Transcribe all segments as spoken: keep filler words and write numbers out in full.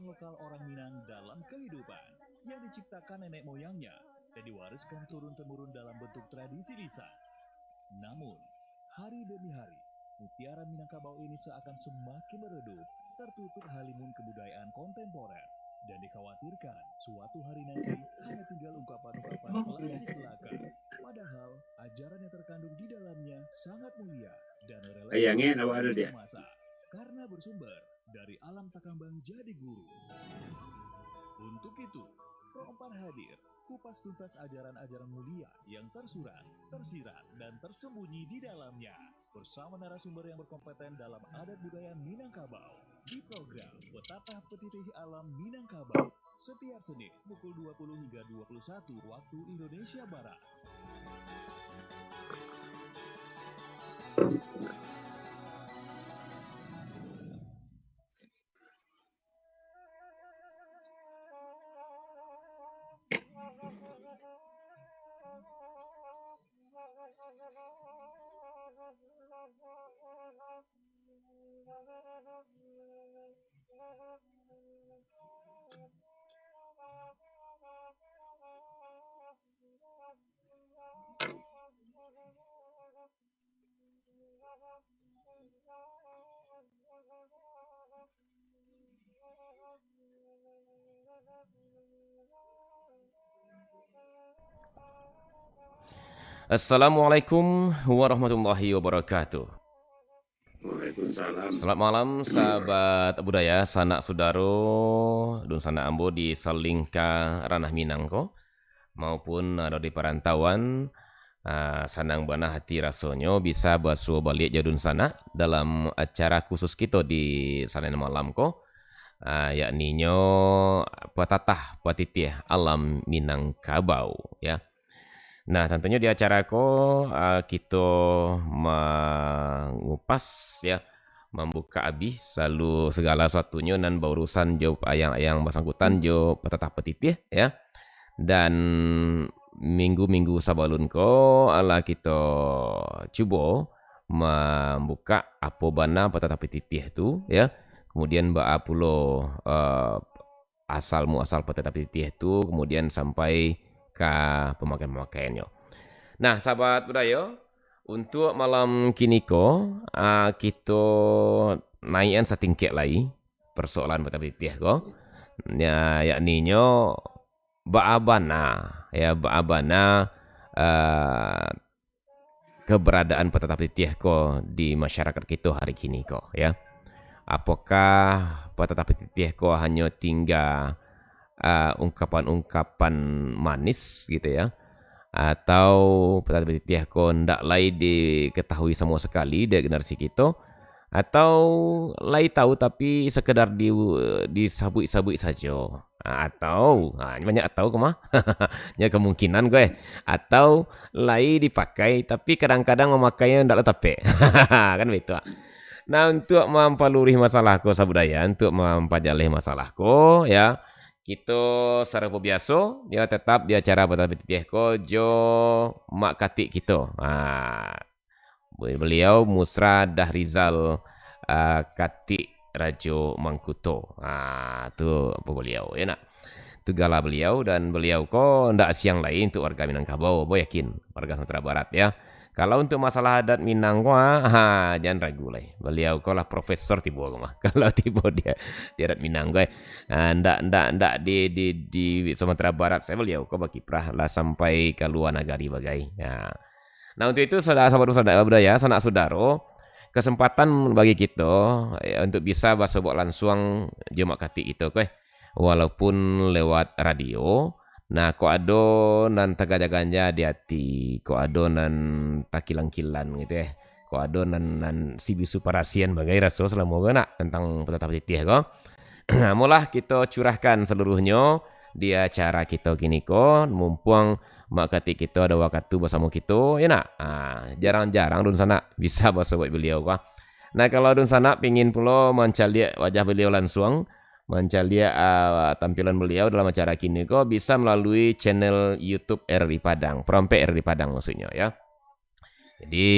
lokal orang Minang dalam kehidupan yang diciptakan nenek moyangnya dan diwariskan turun-temurun dalam bentuk tradisi lisan. Namun, hari demi hari, mutiara Minangkabau ini seakan semakin redup, tertutup halimun kebudayaan kontemporer, dan dikhawatirkan suatu hari nanti hanya tinggal ungkapan-ungkapan klasik belaka. Padahal, ajaran yang terkandung di dalamnya sangat mulia dan relevan masa karena bersumber dari alam takambang jadi guru. Untuk itu, Pro Empat hadir kupas tuntas ajaran-ajaran mulia yang tersurat, tersirat, dan tersembunyi di dalamnya. Bersama narasumber yang berkompeten dalam adat budaya Minangkabau di program Petatah Petitih Alam Minangkabau setiap Senin pukul dua puluh hingga dua puluh satu waktu Indonesia Barat. Assalamualaikum warahmatullahi wabarakatuh. Waalaikumsalam. Selamat malam, sahabat budaya, sanak sudaro, dunsanak ambo di salingka ranah Minang ko, maupun ado di parantauan. Ah, sanang bana hati rasonyo bisa basuo baliak jo dunsanak dalam acara khusus kito di Sanin malam ko, ah, yakninyo Petatah Petitih Alam Minangkabau, ya. Nah, tantunyo di acara ko, ah, kito mangupas, ya, mambukak abih salalu sagalo sasuatunyo nan baurusan jo yang, yang basangkutan jo Petatah Petitih, ya. Dan minggu-minggu sabalun ko, alah kito cubo mambukak apo bana Petatah Petitih tu, ya. Kamudian, baa pulo, eh, asal muasal Petatah Petitih tu, kamudian sampai ka pamakaian-pamakaiannyo. Nah, sahabat budaya, untuak malam kiniko, ah, kito naiakan satingkek lai persoalan Petatah Petitih ko. Ya, yakninyo baa bana, ya, baa bana, eh, keberadaan Petatah Petitih ko di masyarakat kito hari kini ko, ya. Apokah Petatah Petitih ko hanyo tingga, ah, ungkapan-ungkapan manis gitu, ya? Atau Petatah Petitih ko ndak lai diketahui samo sakali dek generasi kito? Atau lai tahu tapi sekedar di, disabuik-sabuik sajo? Ah, atau, ah, banyak atau ko mah. Nyo kemungkinan ko, eh. Atau lai dipakai, tapi kadang-kadang mamakainnyo ndak lah tapek. Kan baitu, ah. Nah, untuak mampaluruih masalah ko, sahabat budaya, untuak mampajaleh masalah ko, ya, kito sarupo biaso, ya, tetap di acara Petatah Petitih ko jo Mak Katik kito. Ah, Beliau Musra Dahrizal, ah, Katik Rajo Mangkuto. Ah, tu apo beliau, ya nak? Tu gala beliau, dan beliau ko ndak asiang lai untuak warga Minangkabau, ambo yakin, warga Sumatera Barat, ya. Kalau untuak masalah adat Minang ko, ah, ha, jan ragu lai. Beliau ko lah profesor tibo ko mah. Kalau tibo di, di adat Minang ko, eh. Ah, ndak, ndak, ndak di, di, di Sumatera Barat sajo, beliau ko bakiprah lah sampai ka lua nagari bagai. Ya. Nah, untuk itu, saudara, sahabat, saudara budaya, sanak sudaro, kesempatan bagi kito, ya, untuk bisa basobok lansuang jo Mak Katik kito ko, eh, walaupun lewat radio. Nah, kok ado nan tagaja-ganja di ati, kok ado nan takilan-kilan gitu, eh, kok ado nan, nan si bisu parasian bagai raso salamo ko nak tentang Petatah Petitih ko. Amolah kito curahkan saluruhnyo di acara kito kiniko, mumpuang Mak Katik kito ado wakatu basamo kito, ya nak? Ah, jarang-jarang dunsanak bisa basobok beliau ko. Nah, kalau dunsanak pingin pulo mancaliak wajah beliau lansuang, mancaliak, ah, tampilan beliau dalam acara kiniko, bisa malalui channel YouTube R R I Padang, Perompek R R I Padang maksudnyo, ya. Jadi,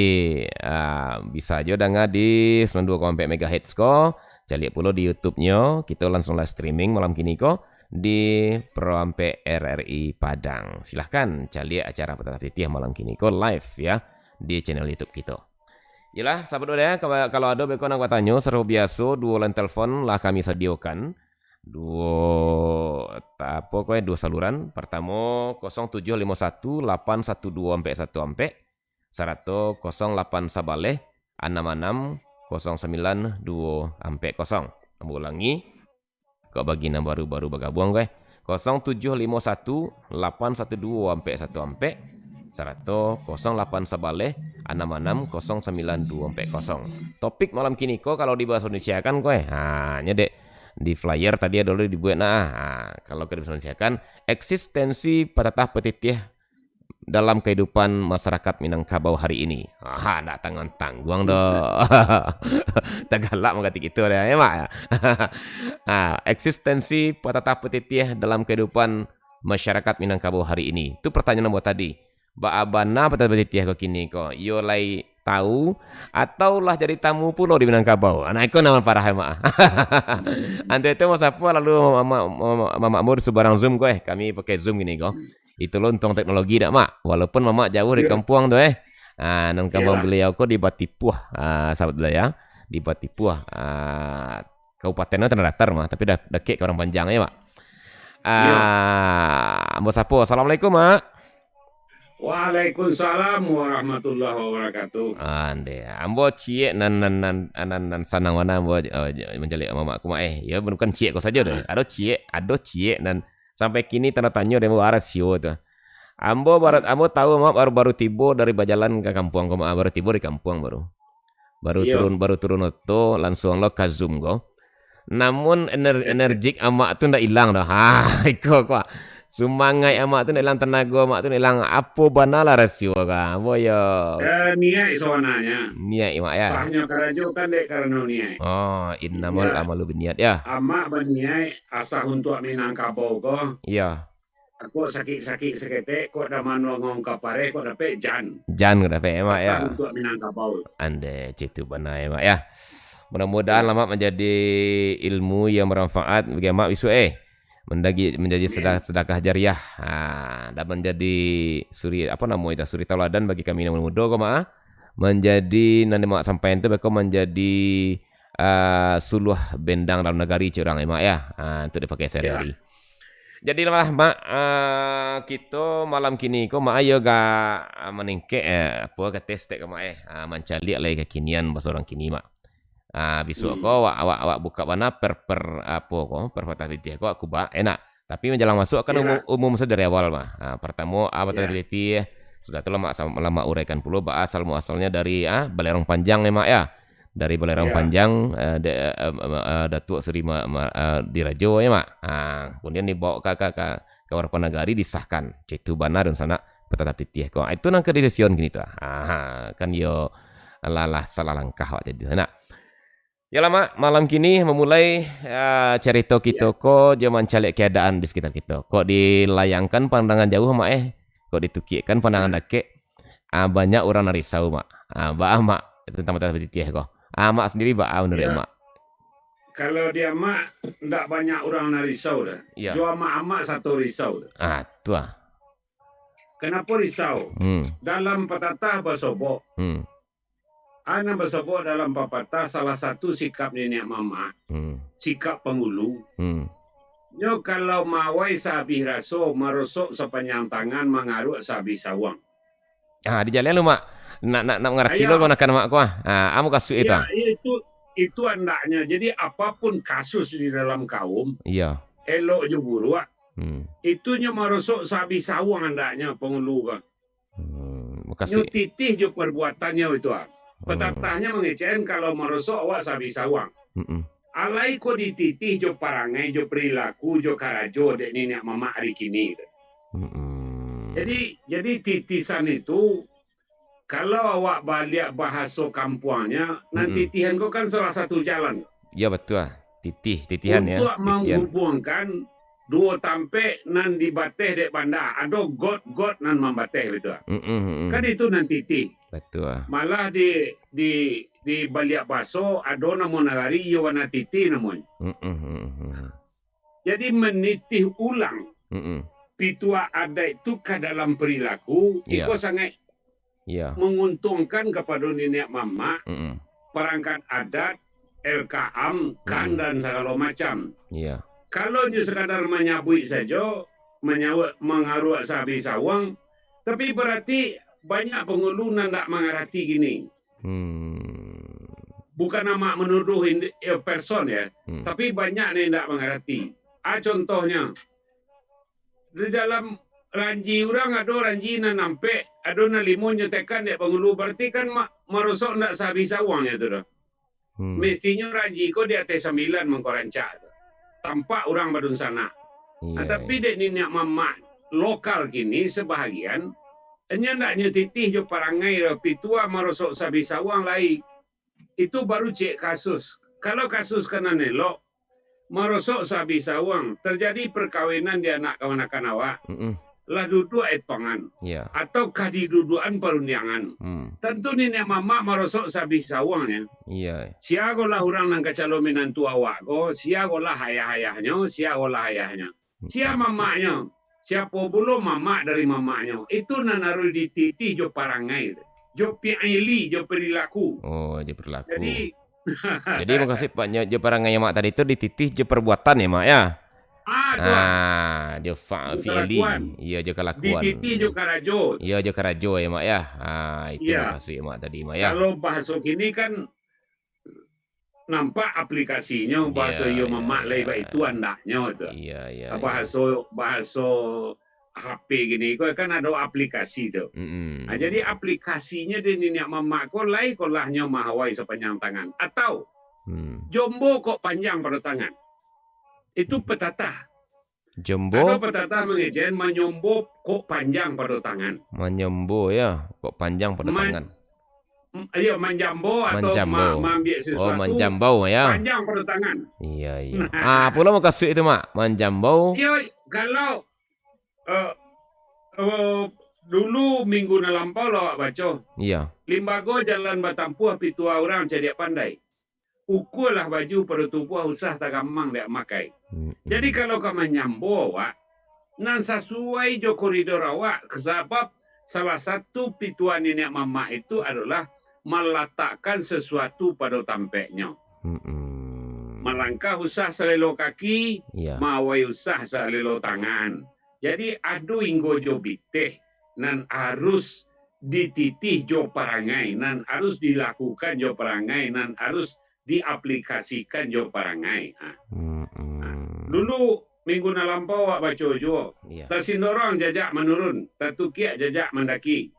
ah, bisa jo danga di sembilan dua koma ampek megahertz ko, Caliak pulo di YouTube-nyo, kito langsuang live streaming malam kini ko di Pro Ampek R R I Padang. Silahkan caliak acara Patah Pitih malam kini ko live ya di channel YouTube kito. Iyolah, sahabat Uda, kalau, kalau ado beko nak batanyo, sarupo biaso, duo line telepon lah kami sadiokan. Duo, ta-, apo ko, eh, duo saluran. Partamo, kosong tujuh limo satu lapan satu duo ampek satu ampek, sarato kosong lapan sabaleh anam anam kosong sambilan duo ampek kosong. Ambo ulangi, kok bagi nan baru-baru bagabuang ko, eh, kosong tujuh limo satu lapan satu duo ampek satu ampek, sarato kosong lapan sabaleh anam anam kosong sambilan duo ampek kosong. Topik malam kini ko, kalau di bahasa Indonesia kan ko, eh, ha, nyo dek di flyer tadi ado dibuek nah, ha, kalau ka di bahasa Indonesia kan, eksistensi patatah patitih dalam kehidupan masyarakat Minangkabau hari ini. Aha, ndak tangguang-tangguang doh. Tagalak manggatik itu deh, ya, Mak, ya? Ah, eksistensi patatah patitih dalam kehidupan masyarakat Minangkabau hari ini. Tu pertanyaan ambo tadi. Baa bana patatah patitih ko kini ko? Iyo lai tahu, atau lah jadi tamu pulo di Minangkabau? Anak iko nama parah, Mak. Antah itu, Mas Sapo, lalu Mamak, Mamak, Mamak Mur subarang Zoom ko, eh. Kami pakai Zoom kini ko. Itu lo untuang teknologi dak, Mak? Walaupun Mamak jauah dari Iyo. kampuang tu, eh. Ah, nan kampuang Iyolah. beliau ko di Batipuah, ah, sahabat beliau, ya. Di Batipuah, ah, Kabupaten Tanah Datar mah, tapi dah dakek ka Padang Panjang, ya, Mak? Iyo. Ah, Ambo Sapo. Assalamualaikum, Mak. Waalaikumsalam warahmatullahi wabarakatuh. Ande, ambo ciek nan, nan, nan, nan, nan sanang bana ambo, eh, mancaliak mamak ko, Mak, eh. Ya, bukan ciek ko sajo doh. Ado ciek, ado ciek nan sampai kini tanda tanyo dek ambo, ah, rasio tu. Ambo baru, ambo tahu, Mak, baru, baru tibo dari bajalan ka kampuang ko, Mak, baru tibo di kampuang baru. Baru Iyo. turun, baru turun oto, langsuang lo ka Zoom ko. Namun ener-, energik amak tu ndak ilang doh. Ha, iko ko. Sumangaik amak tu ndak ilang, tanago amak tu ndak ilang. Apo bana lah rasio ko? Apo yo? Eh, niaik sabananyo. Niaik, Mak, ya? Sahnyo karajo kan dek karano niaik. Oh, innamal Iyo. amalu binniat, ya? Amak baniaik asa untuak Minangkabau ko. Iyo. Kok sakik-sakik saketek, kok daman longong ka pareh, kok dapek jan. Jan kok dapek, ya, Mak, ya? Asa untuak Minangkabau. Ande, citu bana, ya, Mak, ya. Mudah-mudahan lah, Mak, manjadi ilmu yang bermanfaat bagi Mak bisuak, eh. Mendagi-, menjadi Amin. sedekah, sedekah jariah. Ha, dan menjadi suri, apo namo itu, suri tauladan bagi kami nan mudo ko, Mak, ah. Manjadi, nan Mak sampaian tu, beko manjadi, ah, suluah bendang dalam nagari, cek urang, eh, Mak, ya. Ah, untuk dipakai Ya. sehari-hari. Jadi lah, Mak, ah, kito malam kini ko, Mak, ayo ga, ah, maningkek, eh, apo, ka testek ko, Mak, eh. Ah, mancaliak lai kakinian baso urang kini, Mak. Ah, bisuak Hmm. ko awak, awak, awak buka bana per, per, apo ko, per patah pitih ko, awak kubak, enak. Tapi manjalang masuak kan Iyolah. umum, umum sajo dari awal, Mak. Ah, partamo, ah, patah Iya. pitih, sudah tu lah Mak sam-, lah Mak uraikan pulo, ba asal muasalnyo dari, ah, Balerong Panjang ni, Mak, ya. Dari Balerong Iya. Panjang, eh, de-, eh, eh, eh, Datuak Seri Ma-, Ma-, eh, Dirajo, ya, Mak. Ah, kemudian dibawa ka, ka, ka, ka Warpanagari, disahkan. Caitu bana dunsanak patah pitih ko. Ah, itu nan ka didesion kini tu. Ah, kan yo lah, lah salah langkah awak tadi tu, nak. Yolah, Mak, malam kini mamulai, ah, carito kito Iya. ko jo mancaliak keadaan di sekitar kito. Kok dilayangkan pandangan jauah, Mak, eh? Kok ditukikkan pandangan Iya. dakek? Ah, banyak urang nan risau, Mak. Ah, baa, Mak, tentang patah pitih ko? Ah, Mak sendiri baa manuruik Iya. Mak? Kalau di Amak, ndak banyak urang nan risau doh. Iya. Jo Amak-amak sato risau doh. Ah, tu ah. Kenapa risau? Hmm. Dalam patatah basobok. Hmm. Ah, nan basobok dalam papatah, salah satu sikap niniak mamak, Hmm. sikap pangulu. Hmm. Nyo kalau mawai saabih raso, marosok sapanjang tangan, mangaruak saabih sawang. Ah, di jalan lu, Mak. Nak, nak, nak mangarati Ayo. lo kamanakan Mak ko, ah. Ah, amu kasih itu, Ya, ah. itu, itu andaknya. Jadi, apapun kasus di dalam kaum, Iya. elok jo buruak, Hmm. itu nyo marosok saabih sawang andaknya pangulu ko. Hmm, Nyo makasih. titih jo perbuatannyo itu, ah. Hmm. Patatahnyo mangecekan kalau marosok awak saabih sawang. Mm-mm. Alai ko dititih jo parangai, jo perilaku, jo karajo dek niniak mamak ari kini tu. Mm-mm. Jadi, jadi titisan itu, kalau awak baliak bahaso kampuangnyo, nan Mm-mm. titihan ko kan salah satu jalan. Ya, betul ah. Titih, titihan ya, Untuak titihan. manghubungkan duo tampek nan dibateh dek banda, ado got-got nan mambateh, betul ah. Mm-mm, mm-mm. Kan itu nan titih. Batua. Malah di, di, di baliak baso ado namo nagari, iyo Wanatiti namonyo. Mm-mm, mm-mm, mm-mm. Jadi manitih ulang Mm-mm. pituah adaik tu ka dalam perilaku, Iya. iko sangaik Iya. manguntuangkan kapado niniak mamak, Mm-mm. parangkat adat, L K A M, kan, Mm-mm. dan sagalo macam. Iya. Kalau nyo sakadar manyabuik sajo, manyawa-, mangaruak sahabih sawang, tapi barati banyak pangulu nan ndak mangarati kini. Hmm. Bukan amak manuduh indi-, eh, person ya, Hmm. tapi banyak nan indak mangarati. Ah, contohnya, di dalam ranji urang ado ranji nan ampek, ado nan limo nyo tekan dek pangulu, barati kan ma-, marosok ndak sahabih sawang nyo tu doh. Hmm. Mestinyo ranji ko di ateh sambilan mangko rancak tu. Tampak urang badunsanak. Iya, Ah, tapi iya. dek niniak mamak lokal kini sabahagian, inyo ndak nyo titih jo parangai doh, pituah marosok sahabih sawang lai. Itu baru ciek kasus. Kalau kasus ka nan elok, marosok sahabih sawang, terjadi perkawinan di anak kamanakan awak, Mm-mm. lah duduak etongan, Iya. atau ka diduduakan parundiangan. Hmm. Tantu niniak mamak marosok sahabih sawang nyo. Iya. Sia ko lah urang nan ka calon minantu awak ko, sia ko lah ayah-ayahnyo, sia ko lah ayahnyo. Sia mamaknyo? Siapo pulo mamak dari mamaknyo? Itu nan harus dititih jo parangai tu. Jo pi'ili, jo perilaku. Oh, jo perilaku. Jadi, Jadi, maksud Paknyo, jo parangai Mak tadi tu dititih jo perbuatan ya, Mak, ya? Ah, tu lah. Ah, jo fa-, Jo fi'ili. kalakuan. Iya, jo kalakuan. Dititih jo karajo. Iya, jo karajo ya, Mak, ya? Ah, itu Iya. maksud Mak tadi, Mak, ya? Kalau bahaso kini kan nampak aplikasinyo, bahaso Iya, iyo iya, mamak lai iya. bak itu andaknyo tu. Iya, iya, iya. Bahaso, bahaso H P gini ko kan ado aplikasi tu. Mm-mm. Ah, jadi aplikasinyo di niniak mamak ko lai ko lah nyo mahawai sapanjang tangan. Atau Hmm. jombo kok panjang pado tangan. Itu petatah. Jombo? Ado petatah mangecek, manyombo kok panjang pado tangan. Manyombo, ya, kok panjang pado Man-, tangan. m-, iyo, manjambo atau Manjambo. ma-, maambiak Oh, sasuatu manjambau, ya. panjang pado tangan. Iya, iya. Ah, apo lah mukasuik itu, Mak? Manjambau? Iyo, kalau, eh, eh, dulu minggu nan lampau lah awak baco. Iya. Limbago jalan batampuah, pituah urang cadiak pandai. Ukualah baju pado tubuah, usah tagamang dek makai. Mm-mm. Jadi, kalau ka manyambo awak, nan sasuai jo koridor awak, sabab salah satu pituah niniak mamak itu adolah malatakkan sasuatu pado tampeknyo. Mm-mm. Malangkah usah salelo kaki, Iya. maawai usah salelo tangan. Jadi, ado inggo jo biteh nan harus dititih jo parangai, nan harus dilakukan jo parangai, nan harus diaplikasikan jo parangai. Ha. Mm-mm. Ha. Dulu, minggu nan lampau awak baco juo, Iya. tasindorong jajak manurun, tatukiak jajak mandaki.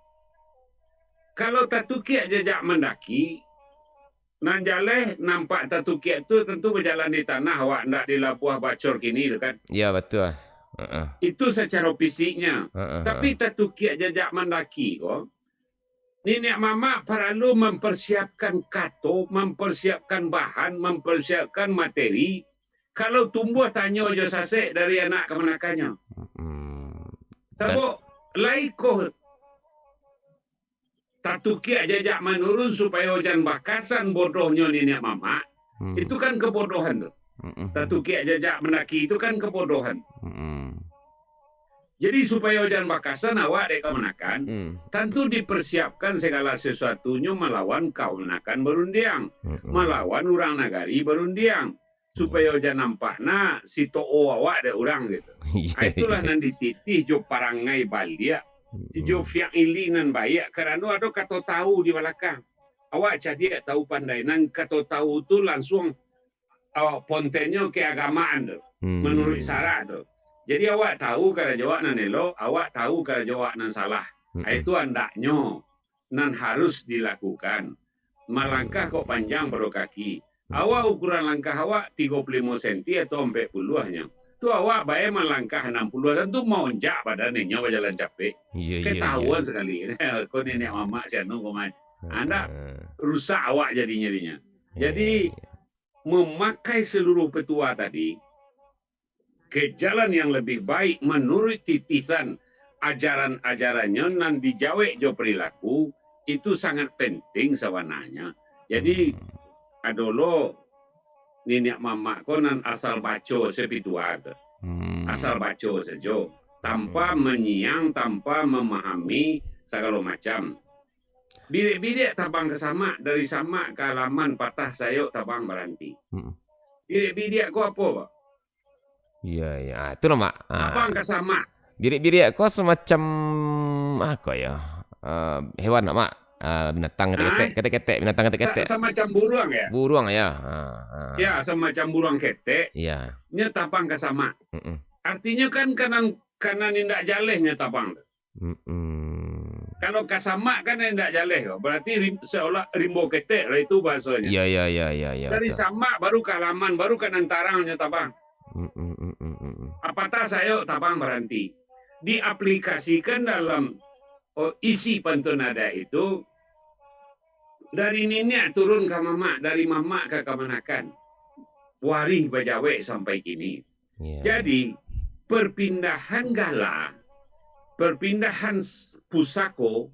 Kalau tatukiak jajak mandaki, nan jaleh nampak tatukiak tu tantu bajalan di tanah, awak ndak di labuah bacor kini tu kan. Ya, batua. Heeh. Itu sacaro fisiknya. Heeh, Tapi heeh. tatukiak jajak mandaki ko, niniak mamak paralu mamparsiapkan kato, mamparsiapkan bahan, mamparsiapkan materi. Kalau tumbuah tanyo jo sasek dari anak kamanakannyo. Mm-mm. Dan Sabab lai ko tatukiak jajak manurun supayo jan bakasan bodohnyo niniak mamak, Hmm. itu kan kebodohan tu. Mm-mm. Tatukiak jajak mandaki itu kan kebodohan. Mm-mm. Jadi, supayo jan bakasan awak dek kamanakan, Hmm. tantu dipersiapkan sagala sesuatunyo malawan kamanakan barundiang, Mm-mm. malawan urang nagari barundiang. Supayo jan nampak nak si to'o awak dek urang gitu. Iya, Ah, itulah iya. nan dititih jo parangai baliak, jo Mm-mm. fi'ili nan baiak, karano ado kato tahu di balakang. Awak cadiak tahu pandai, nan kato tahu tu lansuang, ah, pontennyo keagamaan tu, Mm. manuruik syarak tu. Jadi awak tahu karajo awak nan elok, awak tahu karajo awak nan salah. Ah, Mm-mm. itu andaknyo nan harus dilakukan. Malangkah kok panjang pado kaki. Awak ukuran langkah awak tigo puluah limo senti atau ampek puluahnyo. Tu awak bae malangkah anam puluah, tantu maonjak badan inyo bajalan capek. Iya, iya, Ketahuan iya. sakali. Ko niniak mamak si anu ko main. Andak Heeh. rusak awak jadinyo dinyo. Iya, Jadi, iya. memakai seluruh petua tadi ke jalan yang lebih baik manuruik titisan ajaran-ajarannyo nan dijawek jo perilaku, itu sangat penting sabananyo. Jadi, hmm, ado lo niniak mamak ko nan asal baco sapitua tu. Hmm. Asal baco sajo, tanpa, hmm, manyiang, tanpa mamahami sagalo macam. Biriak-biriak tabang ka samak, dari samak ka alaman patah sayok tabang baranti. Hmm. Biriak-biriak ko apo, Pak? Iya, iya. Ah, itu lah, Mak. Ah. Tabang ka samak. Biriak-biriak ko semacam, ah, ko ya? Ah, hewan lah, Mak. Ah, binatang ketek-ketek, ah, ketek-ketek, binatang ketek-ketek. Sa-, samacam buruang, ya? Buruang, ya. Ah, ah. Ya, samacam buruang ketek. Iya. Nyo tabang ka samak. Mm-mm. Artinyo kan kanan, kanan indak jaleh nyo tabang tu. Mm-mm. Kalau ka samak kan indak jaleh ko. Berarti rim-, seolah rimbo ketek lah itu bahasonyo. Iya, iya, iya, iya, iya, betul. Dari samak baru ka alaman, baru ka nan tarang nyo tabang. Mm, mm, mm, mm, mm, mm. Apatah sayok tabang baranti. Diaplikasikan dalam, oh, isi pantun adat itu, dari niniak turun ka mamak, dari mamak ka kamanakan. Warih bajawek sampai kini. Iya. Jadi, perpindahan gala, perpindahan s-, pusako,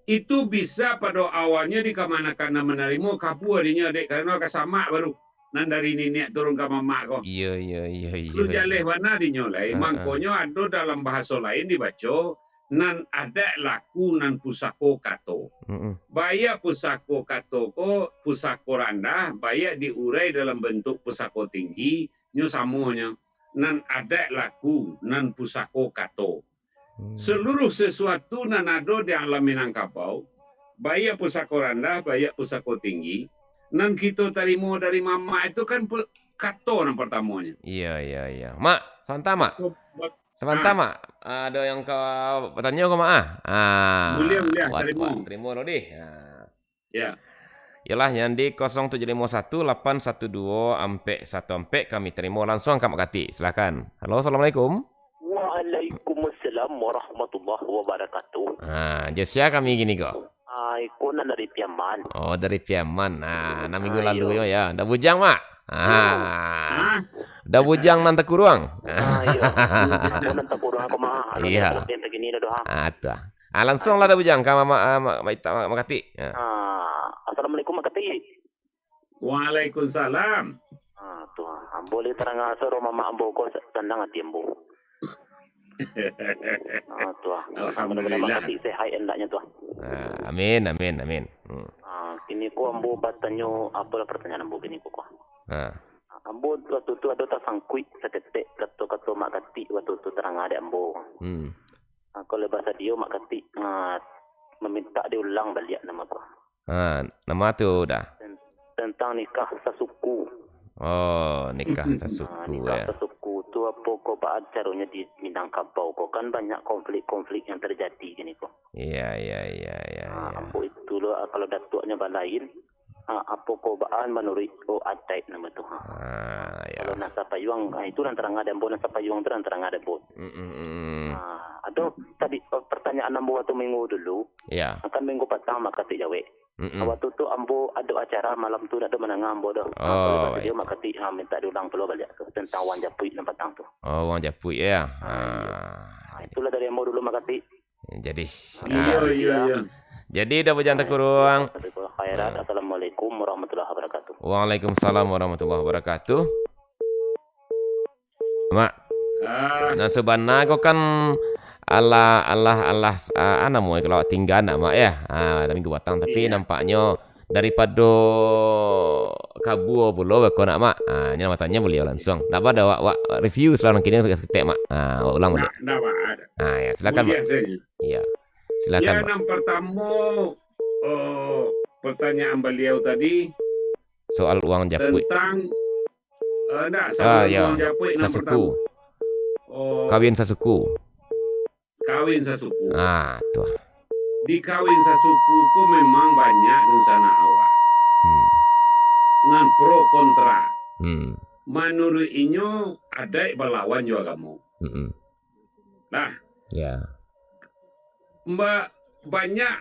itu bisa pado awalnyo di kamanakan nan manarimo kabua dinyo, dek, karano ka samak baru. Nan dari niniak turun ka mamak ko. Iya, iya, iya, iya, iya. Lu jaleh bana dinyo lai. Ha, ha. Mangkonyo ado dalam bahaso lain dibaco, nan adat laku nan pusako kato. Mm-mm. Baiak pusako kato ko pusako randah, baiak diurai dalam bentuk pusako tinggi, nyo samonyo. Nan adat laku, nan pusako kato. Hmm. Seluruh sesuatu nan ado di alam Minangkabau, baiak pusako randah, baiak pusako tinggi, nan kito tarimo dari mamak itu kan pu-, kato nan partamonyo. Iya, iya, iya. Mak, sabanta, Mak. Sabanta, ah, Mak. Ado yang ka batanyo ko, Mak, ah? Ah, buliah, buliah, wak, tarimo. Wak, tarimo lo dih. Ah. Ya. Yalah, yang di kosong tujuh limo satu, lapan satu dua, ampek satu ampek kami tarimo. Langsung angkat Mak Katik. Silakan. Halo, assalamualaikum. Waalaikumsalam warahmatullahi wabarakatuh. Ah, jo sia kami kini ko? Ah, iko nan dari Piaman. Oh, dari Piaman. Ah, nan minggu lalu yo, ya. Ndak bujang, Mak? Ah. Hah? Ndak bujang nan takuruang? Ah, iyo. Nan takuruang ko, Mak. Iya. Yang terkini dah, doh. Ah, tu ah. Ah, langsung lah dah bujang ka Mak, ah, Mak, Mak Ita-, Mak, Mak Katik. Ya. Ah, assalamualaikum, Mak Katik. Waalaikumsalam. Ah, tu ah. Ambo lai taranga suaro mamak ambo ko, sa-, sanang ati ambo. Ah, tu ah. Alhamdulillah. Mudah-mudahan Mak Katik sehat andaknyo tu ah. Ah, amin, amin, amin. Hmm. Ah, kini ko ambo batanyo, apolah pertanyaan ambo kini ko, ko. Ah. Ambo waktu tu ado tasangkuik saketek kato-kato Mak Katik waktu tu taranga dek ambo. Hmm. Ah, kalau basadio Mak Katik, ah, mamintak diulang baliak namo tu. Ha, namo tu dah? Ten-, tentang nikah sasuku. Oh, nikah sasuku, ya. Ah, nikah sasuku tu apo ko baa caronyo di Minangkabau ko? Kan banyak konflik-konflik yang terjadi kini ko. Iya, iya, iya, iya, ah, iya. Ambo itu lo, ah, kalau datuaknyo balain, ah, apo ko baa manuruik, oh, adaik namo tu, ha. Ah, ya. Kalau nan sapayuang, ah, itu nan taranga dek ambo, nan sapayuang tu nan taranga dek ambo. Mm, mm, mm, mm. Ah, ado tadi, oh, pertanyaan ambo waktu minggu dulu. Ya. Kan minggu patang Mak Katik jawek. Mm-mm. Waktu tu ambo ado acara malam tu, ndak ado mandanga ambo doh. Ah, kalau bahaso baik. Dio Mak Katik, ha, mintak diulang pulo baliak tu, tentang uang japuik nan patang tu. Oh, uang japuik, ya? Ah, iya. Ah, itulah dari ambo dulu, Mak Katik. Jadi, iya, ah, iya, iya. Jadi, dah bujang takuruang. Khairat. Ah. Assalamualaikum warahmatullahi wabarakatuh. Waalaikumsalam warahmatullahi wabarakatuh. Mak. Ah. Nah, sabana ko kan alah, alah, alah, ah, namo kalau tingga nak, Mak, ya? Ah, minggu patang, tapi, iya, nampaknyo daripado kabua pulo beko nak, Mak. Ah, nyo batanyo baliau langsung. Ndak apa, dah, wak, wak review salah nang kini saketek, Mak. Ah, wak ulang baliak. Ndak, ndak, Mak. Ah, ya, silakan, Mak. Iya. Silakan, Mak. Yang pertama, eh, pertanyaan beliau tadi soal uang japuik. Tentang, eh, ndak, ah, soal, ya, uang japuik nan sasuku. Pertama. Oh. Kawin sasuku. Kawin sasuku. Ah, tu ah. Di kawin sasuku ko memang banyak dunsanak awak. Hmm. Nan pro kontra. Hmm. Manuruik inyo, adaik balawan jo agamo. Mm-mm. Nah. Ya. Mba-, banyak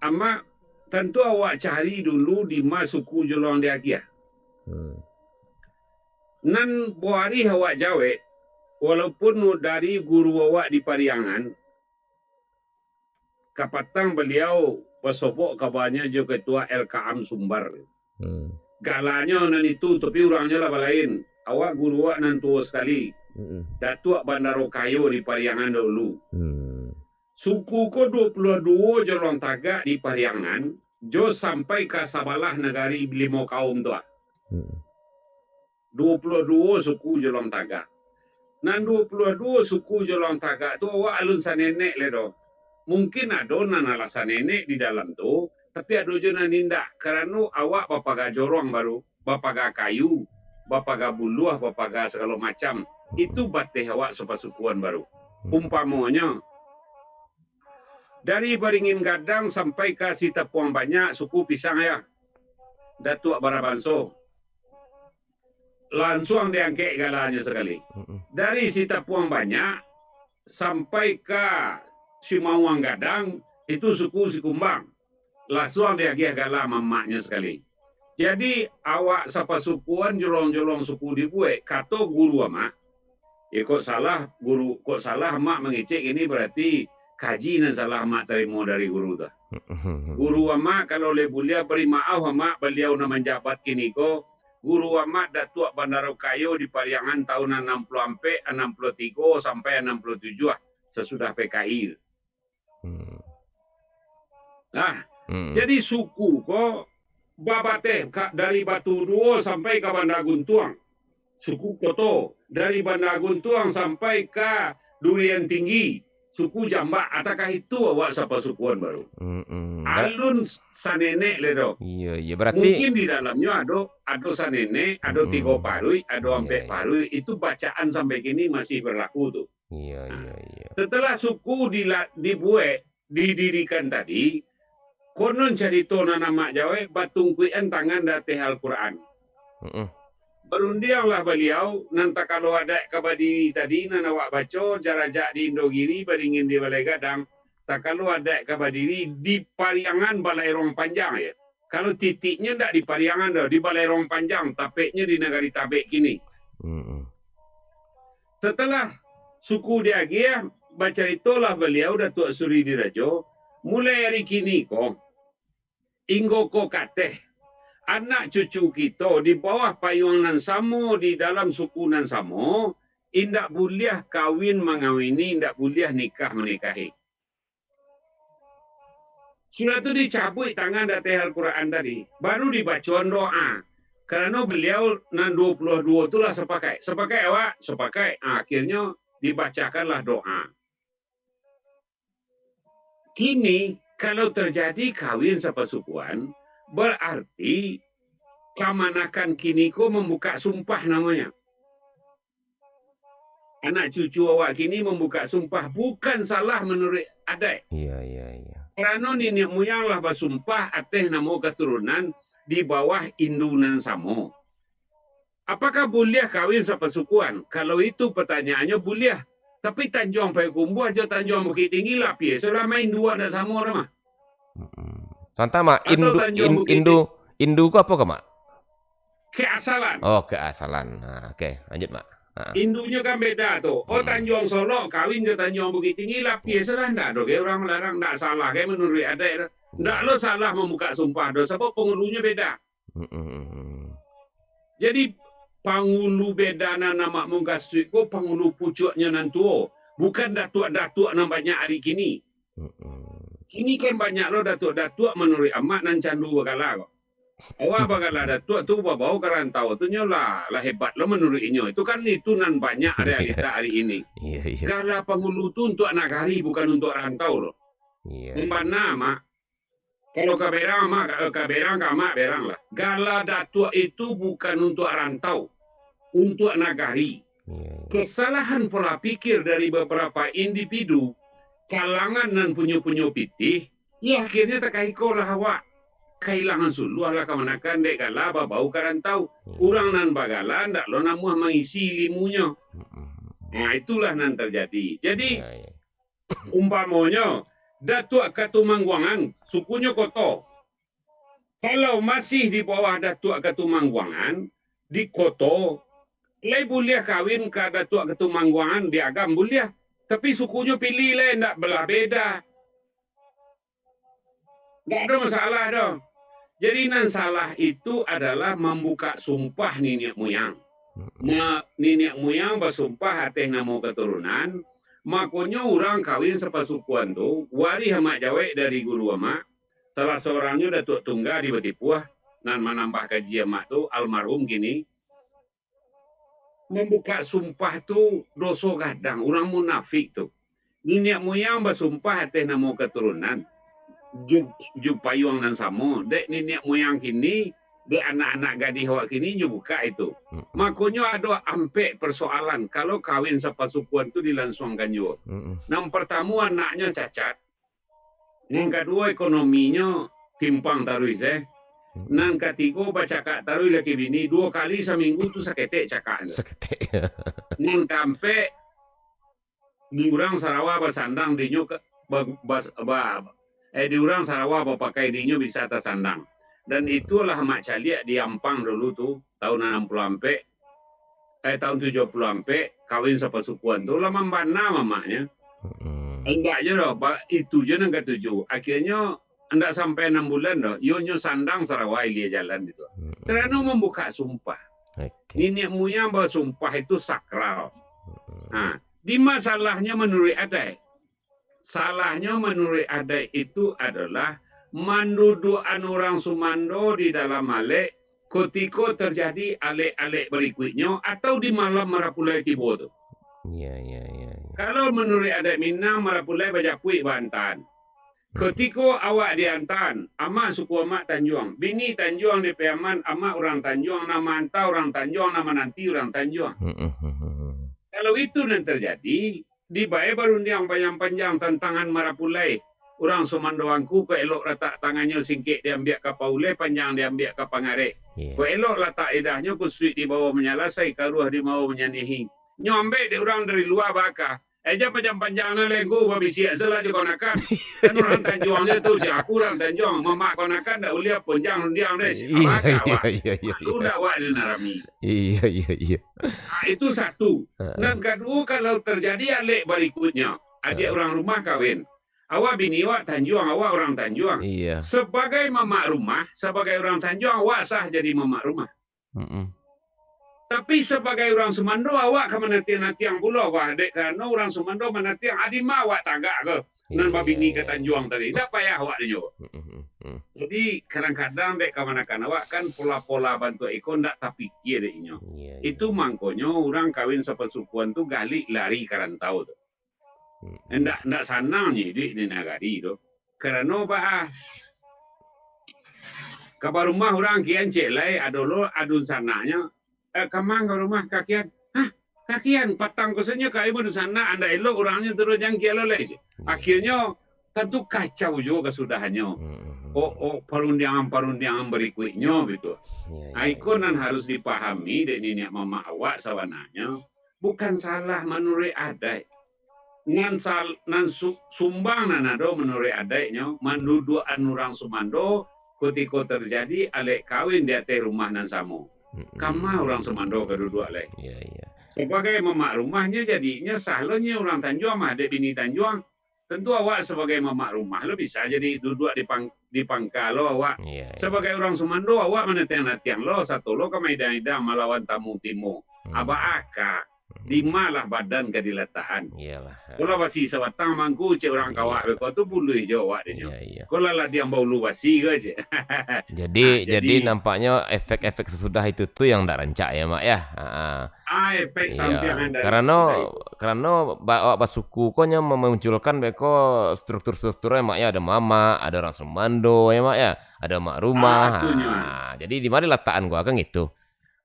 amak, tantu awak cari dulu di ma suku Jolong di Agiah. Hmm. Nan bawarih awak jawek, walaupun dari guru awak di Pariangan, kapatang baliau basobok kabanyo jo Ketua L K M Sumbar. Hmm. Galanyo nan itu, tapi urangnyo lah balain. Awak guru awak nan tuo sakali. Mm-mm. Datuak Bandaro Kayo di Pariangan dahulu. Hmm. Suku ko duo puluah duo jolong tagak di Pariangan, jo sampai ka sabalah nagari limo kaum tu ah. Hmm. Duo puluah duo suku jolong tagak. Nan duo puluah duo suku jolong tagak tu awak alun sanenek lai doh. Mungkin ado nan alah sanenek di dalam tu, tapi ado jo nan indak, karano awak bapaga jorong baru, bapaga kayu, bapaga buluah, bapaga sagalo macam. Itu bateh awak sapasukuan baru. Umpamonyo, dari Baringin Gadang sampai ka Sitapuang Banyak, suku Pisang ya, Datuak Barabanso. Lansuang diangkek galanyo sakali. Mm-mm. Dari Sitapuang Banyak sampai ka Simawang Gadang, itu suku Sikumbang. Lansuang diagiah gala mamaknyo sakali. Jadi, awak sapasukuan jolong-jolong suku dibuek, kato guru amak. Eh, kok salah guru, kok salah amak mangecek ini, berarti kaji nan salah amak tarimo dari guru tu. Guru amak, kalau lai buliah, bari maaf amak, baliau nan manjabat kini ko, guru amak Datuak Bandaro Kayo di Pariangan tahun anam puluah ampek, anam puluah tigo sampai anam puluah tujuah, sasudah P K I. Hmm. Nah, hmm, jadi suku ko babateh ka, dari Batu Duo sampai ka Banda Guntuang. Suku Koto, dari Banda Guntuang sampai ka Durian Tinggi, suku Jambak, atakah itu awak sapasukuan baru? Mm-mm. Bar- Alun sanenek lai doh. Iya, iya. Berarti mungkin di dalamnyo ado, ado sanenek, ado, mm-mm, tigo paruik, ado, iya, ampek, iya, paruik. Itu bacaan sampai kini masih berlaku tu. Iya, nah, iya, iya. Setelah suku dila-, dibuek, didirikan tadi, konon carito nan amak jawek batungkuikan tangan di ateh Al-Quran. Mm-mm. Barundianglah baliau, nan takalo adaik ka badiri tadi, nan awak baco, jarajak di Indogiri, baringin di Balai Gadang, takalo adaik ka badiri di Pariangan Balairong Panjang, ya. Kalau titiknyo ndak di Pariangan doh, di Balairong Panjang, tapeknyo di Nagari Tabek kini. Mm-mm. Setelah suku diagiah, bacaritolah baliau, Datuak Suri Dirajo, mulai ari kini ko, inggo ko kateh, anak cucu kito di bawah payuang nan samo, di dalam suku nan samo, indak buliah kawin mangawini, indak buliah nikah manikahi. Sudah tu dicabuik tangan di ateh Al-Quran tadi, baru dibacoan doa. Karano baliau nan duo puluah duo tu lah sapakaik. Sapakaik awak? Sapakaik. Ah, akhirnyo dibacakanlah doa. Kini, kalau terjadi kawin sapasukuan, berarti kamanakan kini ko mambukak sumpah namonyo. Anak cucu awak kini mambukak sumpah, bukan salah manuruik adaik. Iya, iya, iya. Karano niniak muyang lah basumpah ateh namo katurunan di bawah indu nan samo. Apakah buliah kawin sapasukuan? Kalau itu pertanyaannyo, buliah. Tapi Tanjuang Payakumbuah jo Tanjuang Bukittinggi lah, piye, sudah main duo ndak samo dah mah. Mm-mm. Santa, Mak, atau indu, Tanjuang in-, Bukittinggi. Indu, indu ko apo ko, Mak? Keasalan. Oh, keasalan. Ha, oke, lanjut, Mak. Ha. Indunyo kan beda tu. Oh, mm-mm, Tanjuang Solok kawin jo Tanjuang Bukittinggi, lah piye, sudah ndak doh, kayak urang malarang, ndak salah, kayak manuruik adaik tu. Ndak lo salah mambukak sumpah doh, sabab pangulunyo beda. Mm-mm. Jadi, pangulu beda nan amak mukasuik ko, pangulu pucuaknyo nan tuo, bukan datuak-datuak nan banyak ari kini. Mm-mm. Kini kan banyak lo datuak-datuak manuruik amak nan candu bagala ko. Awak bagala datuak tu babao ka rantau tu, nyo lah, lah hebat lo manuruik inyo. Itu kan, itu nan banyak realita ari ini. Iya, iya. Gala pangulu tu untuak nagari, bukan untuak rantau lo. Iya, iya. Umpama, Mak, Kalau ka berang, Mak, ka, ka berang, ka Mak berang lah. Gala datuak itu bukan untuak rantau, untuak nagari. Iya, iya. Kesalahan pola pikir dari beberapa individu, kalangan nan punyo-punyo pitih, ya akhirnyo takahiko lah awak. Kahilangan suluah lah kamanakan dek gala babao ka rantau. Iya. Urang nan bagala ndak lo namuah mangisi ilimunyo. Mm-mm. Nah, itulah nan terjadi. Jadi, iya, iya. Umpamonyo, Datuak Katumangguangan, sukunyo Koto. Kalau masih di bawah Datuak Katumangguangan, di Koto, lai buliah kawin ka Datuak Katumangguangan di Agam, buliah. Tapi sukunyo pilih lai, ndak belah beda. Ndak ado masalah doh. Jadi, nan salah itu adalah mambukak sumpah niniak muyang. Mm-mm. Ma-, niniak muyang basumpah ateh namo katurunan, makonyo urang kawin sapasukuan tu, warih amak jawek dari guru amak, salah sorangnyo Datuak Tungga di Batipuah, nan manambah kaji amak tu, almarhum kini, mambukak sumpah tu doso gadang, urang munafik tu. Niniak muyang basumpah ateh namo katurunan, ju, ju payuang nan samo, dek niniak muyang kini, dek anak-anak gadih awak kini, nyo bukak itu. Mm-mm. Makonyo ado ampek persoalan, kalau kawin sapasukuan tu dilansuangkan juo. Mm-mm. Nan partamo anaknyo cacat, nan kaduo ekonominyo timpang taruih, eh. Mm-mm. Nan katigo bacakak taruih laki bini, duo kali saminggu tu saketek cakaknyo. Saketek. Nan kaampek, di urang sarawa basandang dinyo ka, ba, bas, ba, eh, di urang sarawa bapakai dinyo bisa tasandang. Dan itulah amak caliak di Ampang dulu tu, tahun anam puluah ampek, eh, tahun tujuah puluah ampek, kawin sapasukuan tu, lah mambana mamaknyo. Mm-mm. Indak jo doh, ba, itu jo nan katuju. Akhirnyo, indak sampai anam bulan doh, iyo nyo sandang sarawa ilia jalan gitu. Mm-mm. Karano mambukak sumpah. Oke. Niniak muyang basumpah itu sakral. Mm-mm. Ha, di masalahnyo manuruik adaik. Salahnyo manuruik adaik itu adalah manduduakan urang sumando di dalam alek, kutiko tarjadi alek-alek barikuiknyo atau di malam marapulai tibo tu. Iya, iya, iya, iya. Kalau manuruik adaik Minang, marapulai bajapuik baantaan. Hmm. Kutiko awak diantaan, amak suku amak Tanjuang, bini Tanjuang di Piaman, amak urang Tanjuang, nan maanta urang Tanjuang, nan mananti urang Tanjuang. Hmm, hmm, hmm, hmm. Kalau itu nan tarjadi, dibae barundiang panjang-panjang tantangan marapulai. Urang sumando angku, kok elok latak tangannyo singkek diambiak ka pauleh, panjang diambiak ka pangarek. Iya. Kok elok latak lidahnyo, kusuik di bawah manyalasai, karuah di bawah manyaniahi. Nyo ambek dek urang dari lua baka. Eh, jan panjang-panjang lah lengku babisiak, salah jo kamanakan. Kan urang Tanjuang je tu, cek aku urang Tanjuang. Mamak kamanakan ndak uliah ponjang rundiang deh. Iya, abah ka iya, awak. Iya, iya, iya. Malu ndak awak ni nan rami? Iya, iya, iya. Ah, itu satu. Heeh. Nan kaduo, kalau tarjadi alek barikutnyo, adiak Heeh. urang rumah kawin. Awak bini awak Tanjuang, awak urang Tanjuang. Iya. Sabagai mamak rumah, sabagai urang Tanjuang, awak sah jadi mamak rumah. Mm-mm. Tapi sabagai urang sumando, awak ka manatiang-natiang pulo, wah, dek karano urang sumando manatiang, a dima awak tagak ko, nan Iya, babini iya, ka iya. Tanjuang tadi, ndak payah awak dinyo. Mm-mm, mm-mm. Jadi, kadang-kadang dek kamanakan awak kan pola-pola bantuak iko ndak tapikia dek inyo. Iya, iya. Itu mangkonyo urang kawin sapasukuan tu galik lari ka rantau tu. Mm-mm. Ndak, ndak sanang nyo iduik di nagari tu. Karano baa? Ka barumah urang kian cek lai, ado lo adunsanaknyo, eh, kamang ka rumah kakian. Hah? Kakian, patang ko sajo ka ai badunsanak, andak elok urangnyo turun jangkia lo lai. Iya. Akhirnyo, tantu kacau juo kasudahannyo. Mm-mm. Oh, oh, parundiangan-parundiangan barikuiknyo gitu. Iya, iya, Ah, iko iya. nan harus dipahami dek niniak mamak awak sabananyo. Bukan salah manuruik adaik. Nan sal-, nan su-, sumbang nan ado manuruik adaiknyo, manduduakan urang sumando kutiko tarjadi alek kawin di ateh rumah nan samo. Mm-mm. Kama urang sumando ka duduak lai. Iya, iya. Sabagai mamak rumahnyo, jadinyo sah lo nyo urang Tanjuang mah, dek bini Tanjuang. Tantu awak sabagai mamak rumah lo bisa jadi duduak di pang-, di pangka lo awak. Iya, iya. Sabagai urang sumando, awak manatiang-natiang lo, sato lo ka maidang-idang malawan tamu timo. Hmm. Abah aka, Hmm. di ma lah badan ka dilatakan. Iyalah. Ko lah basi sabatang mangko, cek urang Iya. kawak beko tu buluih jo awak dinyo. Iya, iya. Ko lah ladiang baulu basi ko, cek. Jadi, Ah, jadi jadi nampaknyo efek-efek sasudah itu tu yang ndak rancak ya, Mak, ya? Ha, ha. Ah, efek Iya. sampiang dari Karano, itu. karano ba-, awak basuku ko nyo memunculkan beko struktur-struktur ya, Mak, ya? Ado mamak, ado urang sumando ya, Mak, ya? Ado mak rumah. Ah, tu nyo. Ha, jadi di ma dilatakan ko kan gitu.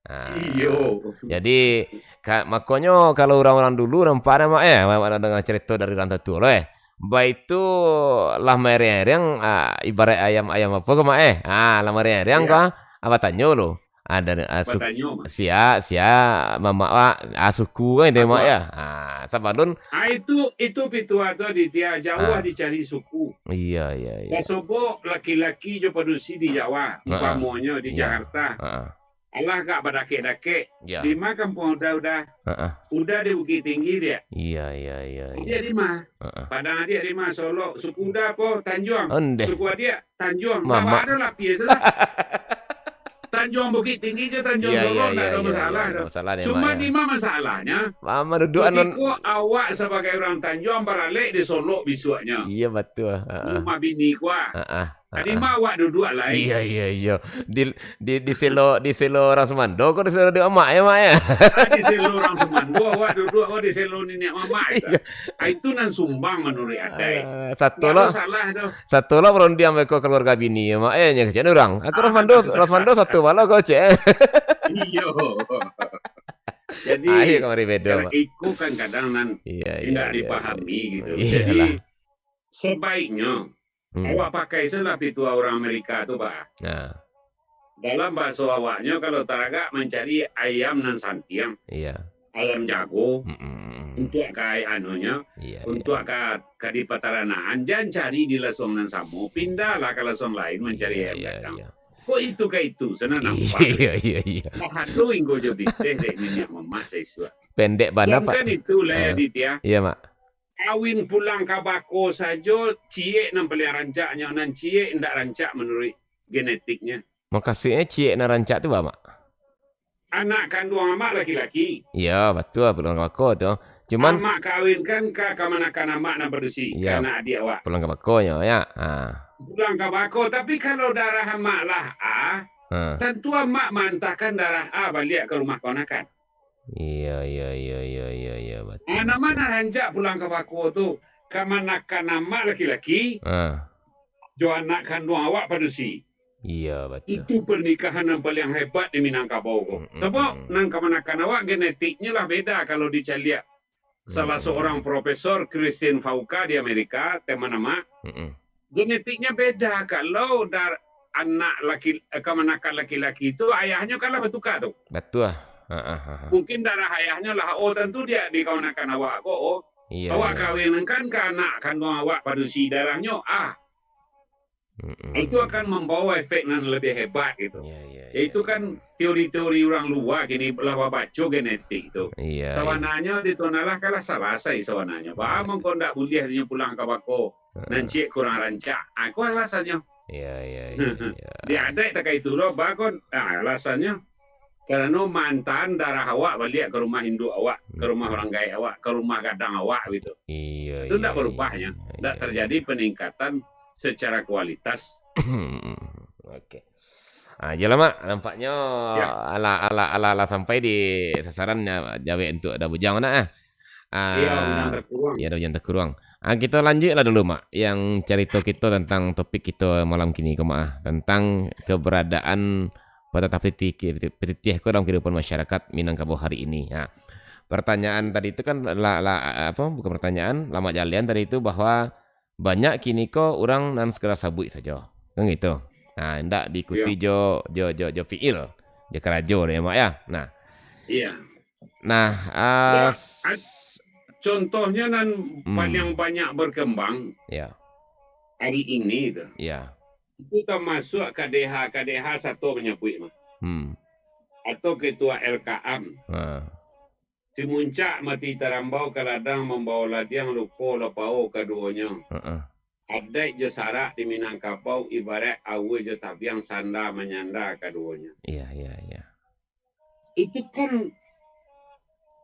Ha. Iyo. Jadi, ka-, makonyo kalau urang-urang dulu nampak dah, Mak, eh, awak dah danga carito dari urang tatuo lo, eh. Baitu lah maereng-ereng, ah, ibarat ayam-ayam apo ko, Mak, eh. Ah, lah maereng-ereng Iya. ko, ah, batanyo lo. Ah, dari, ah, su-, Batanyo, Mak. sia, sia, mamak, Mak, ah, suku kan itu, Mak, Apo? ya. Ah, sabalun Ah, itu, itu pituah tu, Aditya, jauah Ah. dicari suku. Iya, iya, iya. Basobok laki-laki jo padusi di Jawa, Ah, ah. umpamonyo di Iya. Jakarta. Ah, ah. Alah agak badakek-dakek. Ya. Di ma kampuang Uda, Uda? Heeh. Uda di Bukittinggi, Diak. Iya, iya, iya, Diak iya. Di ma? Heeh. Padang Diak di ma, Solok, suku Uda apo? Tanjuang. Ondeh. Suku Adiak, Tanjuang. Mamak. Tambah ado lapis lah. Tanjuang Bukittinggi jo Tanjuang Iya, Solok, iya, ndak iya, ado iya, masalah iya. doh. Masalah ni, Cuma Mak, ya. di ma masalahnyo? Mama duduk anon Kutiko awak sabagai urang Tanjuang baralek di Solok bisuaknyo. Iya, batua. Heeh. Rumah bini ku ah. Heeh. Tadi Ah, ah. mah awak duduak lai. Iya, iya, iya. Di, di, di selo, di selo orang Sumando ko di selo di mamak ya, Mak, ya? Ah, di selo orang Sumando, awak duduak ko di selo niniak mamak, Iya. Ah, itu nan sumbang manuruik adai. Ah, satu Nggak lo, ada salah tu. Satu lo berundiang beko keluarga bini ya, Mak, ya, nya kecek orang. Aku Ah, Rosmando, Rosmando satu balo ko, cek. Iyo. Jadi, Akhir kamari bedo, kalau Mak. iko kan kadang nan Iya, iya, indak iya, dipahami iya. gitu. Iyalah. Jadi, Sebaiknyo, Hmm. awak pakai sajolah pituah urang Amerika tu, Bah. Nah. Dalam bahaso awaknyo, kalau taragak mancari ayam nan santiang, Iya. ayam jago, Mm-mm. untuak ka anunyo, Iya, iya. untuak ka, ka di pataranaan, jan cari di lasuang nan samo, pindahlah ka lasuang lain mancari Iya, ayam iya, gadang. iya. Kok itu ka itu, sanak nampak. Iya, iya, iya. Bahado inggo jo biteh dek niniak mamak saisuak. Pendek bana, Pak. Jankan itu lai, Ah. Aditya. Iya, Mak. Kawin pulang ka bako sajo, ciek nan paliang rancaknyo, nan ciek indak rancak manuruik genetiknyo. Mukasuiknyo ciek nan rancak tu, Mak? Anak kanduang amak laki-laki. Iyo, batua, pulang ka bako tu. Cuman Amak kawinkan ka kamanakan amak nan padusi, Iyo, ka anak adiak awak. pulang ka bakonyo, ya. Ha. Pulang ka bako, tapi kalau darah amak lah A, Ha. tantu amak maantakan darah A baliak ka rumah kamanakan. Iyo, iyo, iyo, iyo, iyo, iyo, batua. Ah, nan ma nan rancak pulang ka bako tu, kamanakan amak laki-laki, Ah. jo anak kanduang awak padusi. Iyo, batua. Itu pernikahan nan paliang hebat di Minangkabau ko. Mm, mm, Sabab mm. nan kamanakan awak genetiknyo lah beda kalau dicaliak. Salah Mm, mm, seorang mm. profesor Christine Fauca di Amerika, teman amak, Mm, mm. genetiknya beda. Kalau dar-, anak laki, eh, kamanakan laki-laki tu, ayahnyo kan lah batuka tu. Batua. Ha, ha, ha, ha. Mungkin darah ayahnyo lah O, tantu dia di kamanakan awak ko O. Iya, Awak iya. kawin kan ka anak kanduang awak padusi darahnyo A. Mm-mm. Itu akan membawa efek nan lebih hebat gitu. Iya, iya, Ya, iya, itu iya. kan teori-teori urang lua kini lah babaco genetik tu. Iya, iya. Sabananyo di Tuan Allah kan lah salasai sabananyo. Ba Iya. mangko ndak buliah inyo pulang ka bako. Heeh. Nan ciek kurang rancak. Ah, ko alasannyo. Iya, iya, iya, iya. Di adaik takah itu lo, ba kon, ah, alasannyo. Karano maantaan darah awak baliak ka rumah induak awak, ka rumah Mm-mm. urang gaek awak, ka rumah gadang awak gitu. Iya, Itu ndak iya, berubah iya, nyo. iya, Ndak iya, terjadi iya. peningkatan secara kualitas. Oke. Ah, iyolah, Mak. Nampaknyo Ya. alah, alah, alah, alah sampai di sasaran, ah, jawek untuak Da Bujang, nak, ah. Iya, Ah, Bujang Takuruang. iya, Da Bujang Takuruang. Ah, kito lanjuiklah dulu, Mak, yang carito kito tantang topik kito malam kini ko, Mak, ah. Tantang keberadaan patah-patah pitih, pitih ko dalam kehidupan masyarakat Minangkabau hari ini. Ha. Pertanyaan tadi tu kan lah, lah, apa, bukan pertanyaan, lamak jalian tadi tu bahwa banyak kini ko urang nan sekadar sabuik sajo. Kan gitu. Ha, indak diikuti Iya. jo, jo, jo, jo fiil, jo karajo deh, Mak, ya. Nah. Iya. Nah, ah, Ya, s- ad-, contohnya nan Hmm. paling banyak berkembang Ya. hari ini tu. Ya. Itu tamasuak K D H, K D H sato manyabuik mah. Hmm. Atau ketua L K A M. Ha. Simuncak mati tarambau ka ladang, mambao ladiang lupo lapau kaduonyo. Heeh. Adaik jo sarak di Minangkabau ibaraik aua jo tabiang sanda manyanda kaduonyo. Iya, iya, iya. Itu kan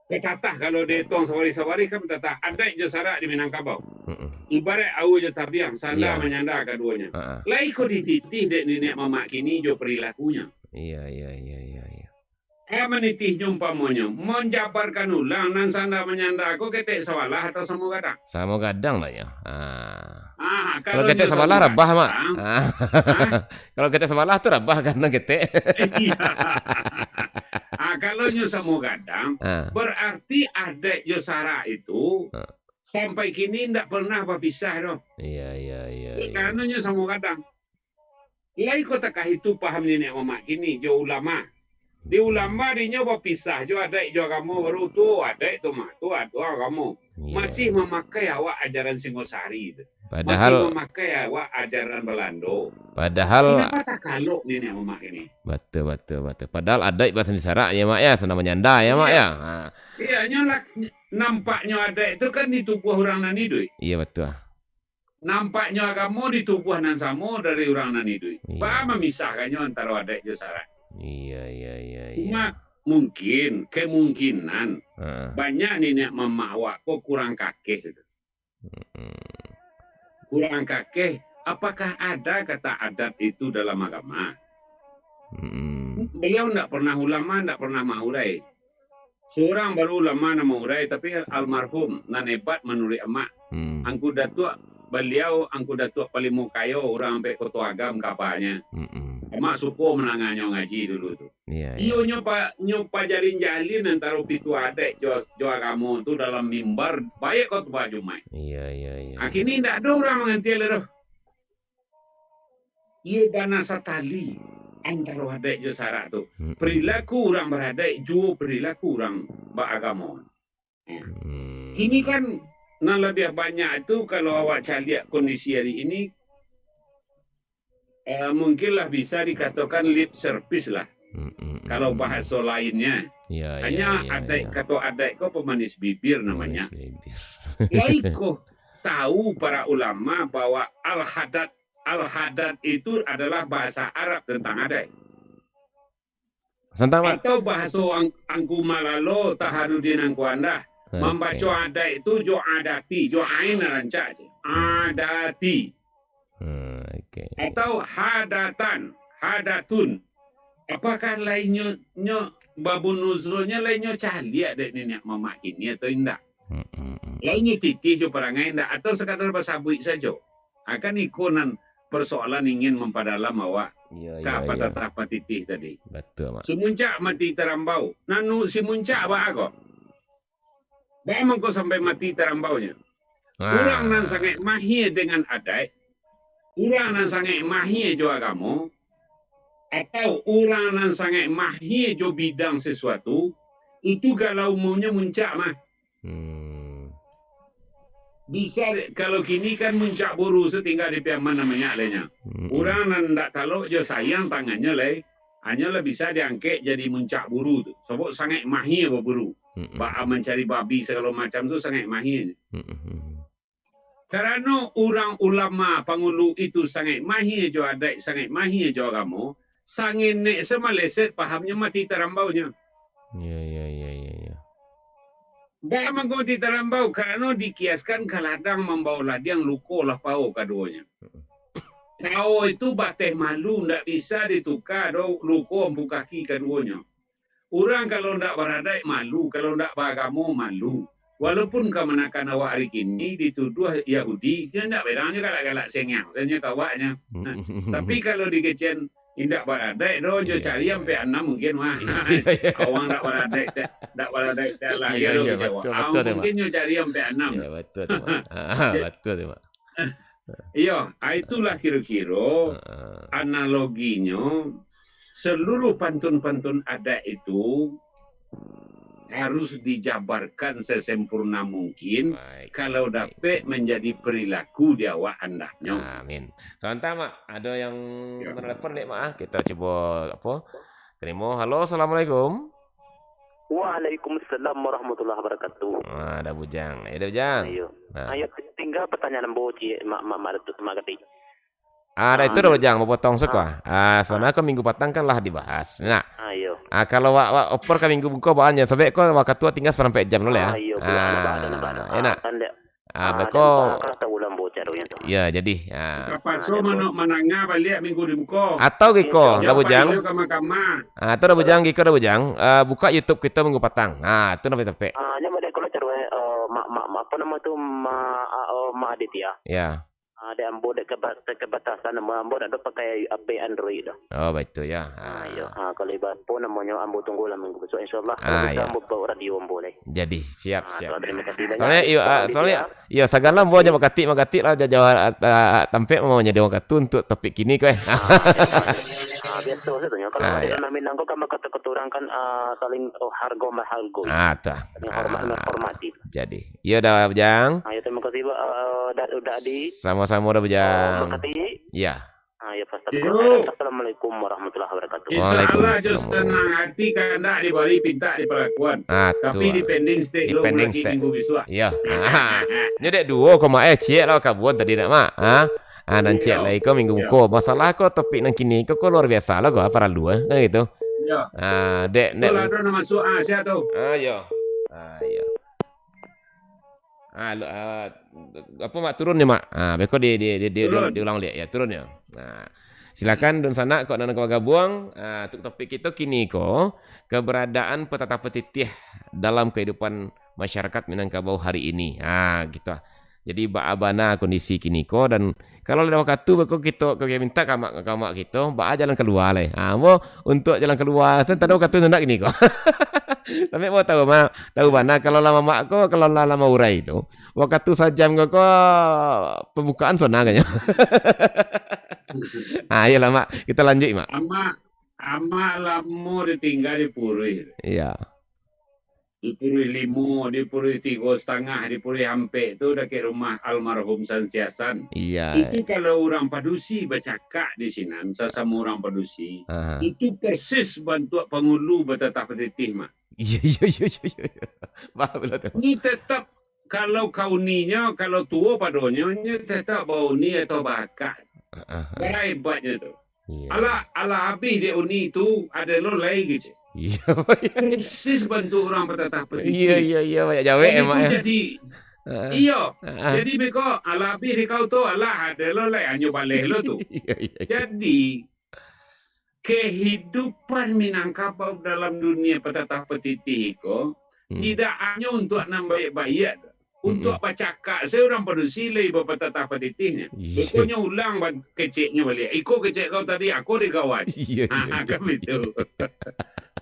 batatah, kalau diituang sawarih-sawarih kan batatah. Adaik jo sarak di Minangkabau. Mm-mm. Ibaraik aua jo tabiang, sanda Iya. manyanda kaduonyo. Heeh. Lai ko dititih dek niniak mamak kini jo perilakunyo. Iya, iya, iya, iya, iya. Ka manitihnyo umpamonyo, manjabarkan ulang nan sanda manyanda ko ketek sabalah atau samo gadang? Samo gadang lah yo. Ah. Ah, Kalau kalau ketek nyo sabalah samo rabah, Mak. gadang, Ah. ah? Kalau ketek sabalah tu rabah kan ketek. Iya. Ah, kalau nyo samo gadang, Ah. berarti adaik jo sarak itu Ah. sampai kini ndak pernah bapisah doh. Iya, iya, iya, iya. Karano nyo samo gadang. Lai ko takah itu paham niniak mamak kini jo ulama. Di ulama dinyo bapisah jo adaik jo agamo, baru tu adaik tu mah, tu ado agamo. Iya. Masih mamakai awak ajaran Singosari tu. Padahal masih mamakai awak ajaran Balando. Padahal kenapa takalok niniak mamak ini? Batua, batua, batua. Padahal adaik basandi sarak ya, Mak, ya. Sanang manyanda ya, Mak, ya. Ha. Iya, nyo lah, nampaknyo adaik tu kan di tubuah urang nan iduik. Iya, batua. Nampaknyo agamo di tubuah nan samo dari urang nan iduik. Iya. Baa mamisahkannyo antaro adaik jo sarak? Iya, iya, iya, iya. Cuma mungkin, kemungkinan, heeh, banyak niniak mamak awak ko kurang kakeh gitu. Mm-mm. Kurang kakeh, apakah ada kata adat itu dalam agama? Mm-mm. Beliau ndak pernah ulama, ndak pernah mahurai. Seorang baru ulama nan mahurai, tapi almarhum, nan hebat manuruik amak. Hmm. Angku Datuak baliau, Angku Datuak Palimo Kayo, urang Ampek Koto Agam kabanyo. Mm-mm. Amak suko mandanganyo ngaji dulu tu. Iya, iya. Iyo nyo pa-, nyo pajalin-jalin antaro pituah adaik jo, jo agamo tu dalam mimbar, baiak khotbah Jumaik. Iya, iya, iya, iya. Akhirnyo indak ado urang manganti lai doh. Iyo bana satali antaro adaik jo sarak tu. Mm-mm. Perilaku urang baradaik juo perilaku urang baagamo. Hmm. Kini kan nan labiah banyak tu, kalau awak caliak kondisi hari ini, eh, mungkin lah bisa dikatokan lip service lah. Mm, mm, mm, kalau mm, mm, bahaso lainnyo. Ya, ya, hanya ya, adaik, ya, kato adaik ko pamanis bibir namanya. Pamanis bibir. Lai ko tahu para ulama bahwa al-hadat, al-hadat itu adalah bahasa Arab tentang adaik. Santai, Mak. Atau bahaso ang-, Angku Malalo Taharudin Angku Andah, oke, mambaco adaik tu jo adati, jo ain rancak je. Adati. Hmm, oke. Atau hadatan, hadatun. Apakah lainnyo, nyo, babun nuzulnyo lainnyo caliak dek niniak mamak kini atau indak? Hmm, hmm, hmm. Lainnyo titih jo parangai indak? Atau sakadar basabuik sajo? Ha, kan iko nan persoalan ingin mampadalam awak, iya, ka, iya, iya, patah patitih tadi. Batua, Mak. Simuncak mati tarambau. Nanu Simuncak baa ko? Baa mangko sampai mati tarambaunyo? Ah. Urang nan sangaik mahia dengan adaik, urang nan sangaik mahia jo agamo, atau urang nan sangaik mahia jo bidang sasuatu, itu gala umuanyo muncak mah. Hmm. Bisa, kalau kini kan muncak buru satingga di Piaman namonyo lainyo. Hmm. Urang nan ndak talok jo sayang tangannyo lai, hanyolah bisa diangkek jadi muncak buru tu. Sabab sangaik mahia baburu. Hmm. Baa mancari babi sagalo macam tu sangaik mahia. Hmm. Karano urang ulama pangulu itu sangaik mahia jo adaik, sangaik mahia jo agamo, sangenek samaleset pahamnyo mati tarambaunyo. Ya, ya, ya, ya, ya. Baa mangko mati tarambau? Karano dikiaskan ka ladang mambao ladiang, luko lah pao kaduonyo. Pao itu bateh malu, ndak bisa dituka doh luko ampu kaki kaduonyo. Urang kalau ndak baradaik malu, kalau ndak baagamo malu. Walaupun kamanakan awak ari kini dituduah Yahudi, nyo ndak bedang nyo galak-galak sengiang, sajo ka awaknyo. Nah, tapi kalau dikecekan indak baradaik doh, nyo cari ampek anam mungkin mah. Iya, iya. Awak ndak baradaik, ndak baradaik, ndak lah. Iya, iya, batua, batua tu, Mak. Mungkin nyo cari ampek anam. Iya, batua tu, Mak. Ah, batua tu, Mak. Iyo, ah, itulah kiro-kiro analoginyo, seluruh pantun-pantun adat itu harus dijabarkan sesempurna mungkin, baik, kalau dapek manjadi perilaku di awak andahnyo. Amin. Sabanta, Mak, ado yang menelepon dek, Mak, ah. Kita cubo, apo, tarimo. Halo, assalamualaikum. Waalaikumsalam warahmatullahi wabarakatuh. Ah, Da Bujang. Eh, Da Bujang. Ayo. Nah. Ayo, tingga pertanyaan ambo, Cik, Mak, Mak, Mak Datuk, Mak Gadih. Ah, dah itu Da Bujang, bapotong suko. Ah, soalnyo kan minggu patang kan lah dibahas. Nah. Ayo. Ah, kalau wak, wak oper ka minggu muko baanyo, sabab ko wakatu tingga saparampek jam dulu ya. Ayo, bulan lebaran, lebaran. Ah, enak. Ah, beko. Tahu lah ambo caronyo tu. Ya, jadi. Ah. Kapaso manok mananga baliak minggu di muko. Atau giko, Da Bujang. Ka mahkamah. Ah, atau Da Bujang, giko Da Bujang, ah, buka YouTube kito minggu patang. Ah, tu nampak topik. Ah, nyo model kalau caronyo, eh, mak, mak, mak, apa nama tu, mak, ah, oh, Mak Aditya. Ya. Ah, dek ambo dek keba-, keterbatasan, ambo, ambo dak ado pakai H P Android doh. Oh, baitu ya. Ah, iyo. Ah, kalau ibarat pun namonyo ambo tunggulah minggu besok, insyaallah. Kalau bisa ambo bawa radio ambo lai. Jadi, siap, siap. Terima kasih banyak. Soalnyo, iyo, ah, soalnyo, iyo, sagalo ambo nyo bakatik-bakatik lah, jauh-jauh, ah, ah, tampek ambo manjadi wakatu untuk topik kini ko, eh. Ah, terima kasih. Biaso sajo, kalau Ah, di ya. Ranah Minang ko kan bakato-kato urang kan, ah, saling, oh, hargo mahargo. Ah, tah. Saling hormat Ah, menghormati. Jadi. Iyo dah, Bujang. Ah, ya, terima kasih, Pak. Ah, Dak, Dak Adi. Sama-sama dah, Bujang. Oh, makasih. Ya. Ah, ya, Pak. Yo. Assalamualaikum warahmatullahi wabarakatuh. Insya Allah, Waalaikumsalam. Jo senang hati, kandak dibari, pintak dipalakuan. Ah, Tapi tu, ah. Depending state dulu Depending mulai state. Minggu bisuak. Ya. Ah. Nyo dek duo ko, Mak, eh, ciek lah kabuan tadi nak, Mak. Ha? Ah, nan ciek Iyo. Lai ko minggu Iyo. Muko. Masalah ko topik nan kini ko, ko luar biasa lah ko, paralu, eh. Kan gitu. Iyo. Ah, dek, dek. Tu lah tu nak masuk, ah, sia tu. Ah, yo. Ah, yo. Ah, lo, ah, apa, Mak, turun ni, Mak? Ah, beko di, di, di, di, Turun. Diulang liak, ya, turun ya. Nah, silakan dunsanak kok nan ka bagabuang, ah, untuk topik kito kini ko, keberadaan petatah petitih dalam kehidupan masyarakat Minangkabau hari ini. Ah, gitu ah. Jadi, baa bana kondisi kini ko, dan kalau lah wakatu beko kito, kito mintak ka mak, ka mak kito, baa jalan kalua lai. Ha, mo, untuak jalan kalua, sen tado wakatu ndak kini ko. Sampai mo tahu, ma-, tahu bana kalau lah mamak ko, kalau lah lamo urai tu. Wakatu sajam ko, ko pembukaan sona kayaknya. Ha, iyolah, Mak. Kita lanjut, Mak. Amak, amak lamo ditingga di Purui. Iya. Di Purui Limo, di Purui Tigo Satangah, di Purui Ampek tu, dakek rumah almarhum Sansiasan. Iya. Itu kalau urang padusi bacakak di sinan, sasamo urang padusi, Aha. itu persis bantuak pangulu batatah patitih, Mak. Iya, iya, iya, iya, iya, iya. Paham lah tu. Ni tetap, kalau kauninyo, kalau tuo padonyo, nyo tetap bauni atau baakak. Ah, ah, ah. Bara hebatnyo tu. Iya. Alah, alah abih dek uni tu, ado lo lai kecek. Iya. Persis bantuak urang batatah patitih. Iya, iya, iya, banyak jawek Jadi, emang, tu ya. jadi, Ah, ah. iyo. Ah, ah. Jadi, beko, alah abih dek kau tu, alah, ado lo lai, hanyo baleh lo tu. Iya, iya, iya. Jadi, kehidupan Minangkabau dalam dunia patatah patitih ko, Hmm. tidak hanyo untuak nan baiak-baiak tu. Untuak Mm-mm. bacakak sajo urang padusi lai bapatatah patitihnyo. Iya. Ruponyo ulang ban-, keceknyo baliak. Iko kecek kau tadi, ako dek kawan. Iya, Ha, iya, ha, kan iya. Itu.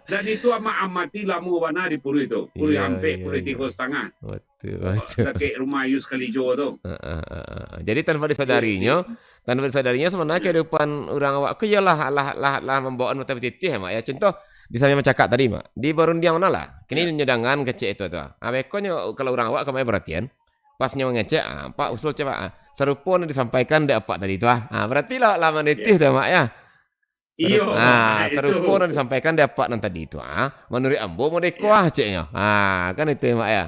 Dan itu amak amati lamo bana di Purui tu. Purui Iya, Ampek, iya, Purui iya. Tigo Satangah. Betul, betul. Dakek rumah Yus Kalijo tu. Ha, ha, ha, ha. Jadi tanpa Iya, disadarinyo, iya. tanpa disadarinyo sabananyo Hmm. kehidupan urang awak ko iyolah lah, lah, lah mambawaan batatah patitih, Mak, ya. Contoh, di samping bacakak tadi, Mak. Di barundiang mano lah. Kini Ya. nyo dangan kecek itu tu. Ah, bekonyo kalau urang awak kamain paratian, pas nyo mangecek, ah, Pak usul caba, ah, sarupo nan disampaikan dek Apak tadi tu, ah. Ah, berarti lah, lah manitih Ya. tu, Mak, ya. Saru-, Iyo, ah, itu. sarupo nan disampaikan dek Apak nan tadi tu, ah. Manuruik ambo modeko, Ya. ah, ceknyo. Ah, kan itu, Mak, ya.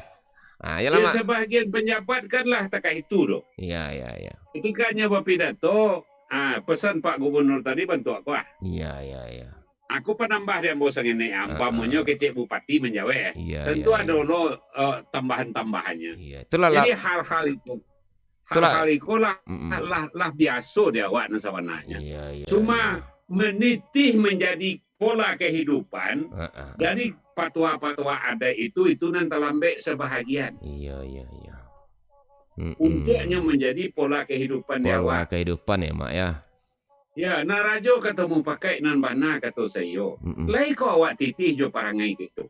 Ah, Ya, iyalah, Mak. sebahagian panjabat kan lah takah itu tu. Iya, iya, iya. Ketikanya bapidato, ah, pesan Pak Gubernur tadi bantuak ko, ah. Iya, iya, iya. Aku panambah di ambo sangenek, ah, Ah, umpamonyo ah. kecek bupati manjawek, eh. Iya, Tentu iya, ado iya. lo, eh, tambahan-tambahannyo. Iya, itulah lah. Jadi hal-hal itu, Itulah. hal-hal iko lah, Mm-mm. lah, lah biaso di awak nan sabananyo. Iya, iya, Cuma iya. menitih manjadi pola kehidupan, Ah, ah. dari patuah-patuah adat itu, itu nan talambek sebahagian. Iya, iya, iya. Mm-mm. Untuaknyo manjadi pola kehidupan di Pola awak. kehidupan ya, Mak, ya. Ya, nan rajo kato mupakaik nan bana kato saiyo. Mm-mm. Lai ko awak titih jo parangai kito.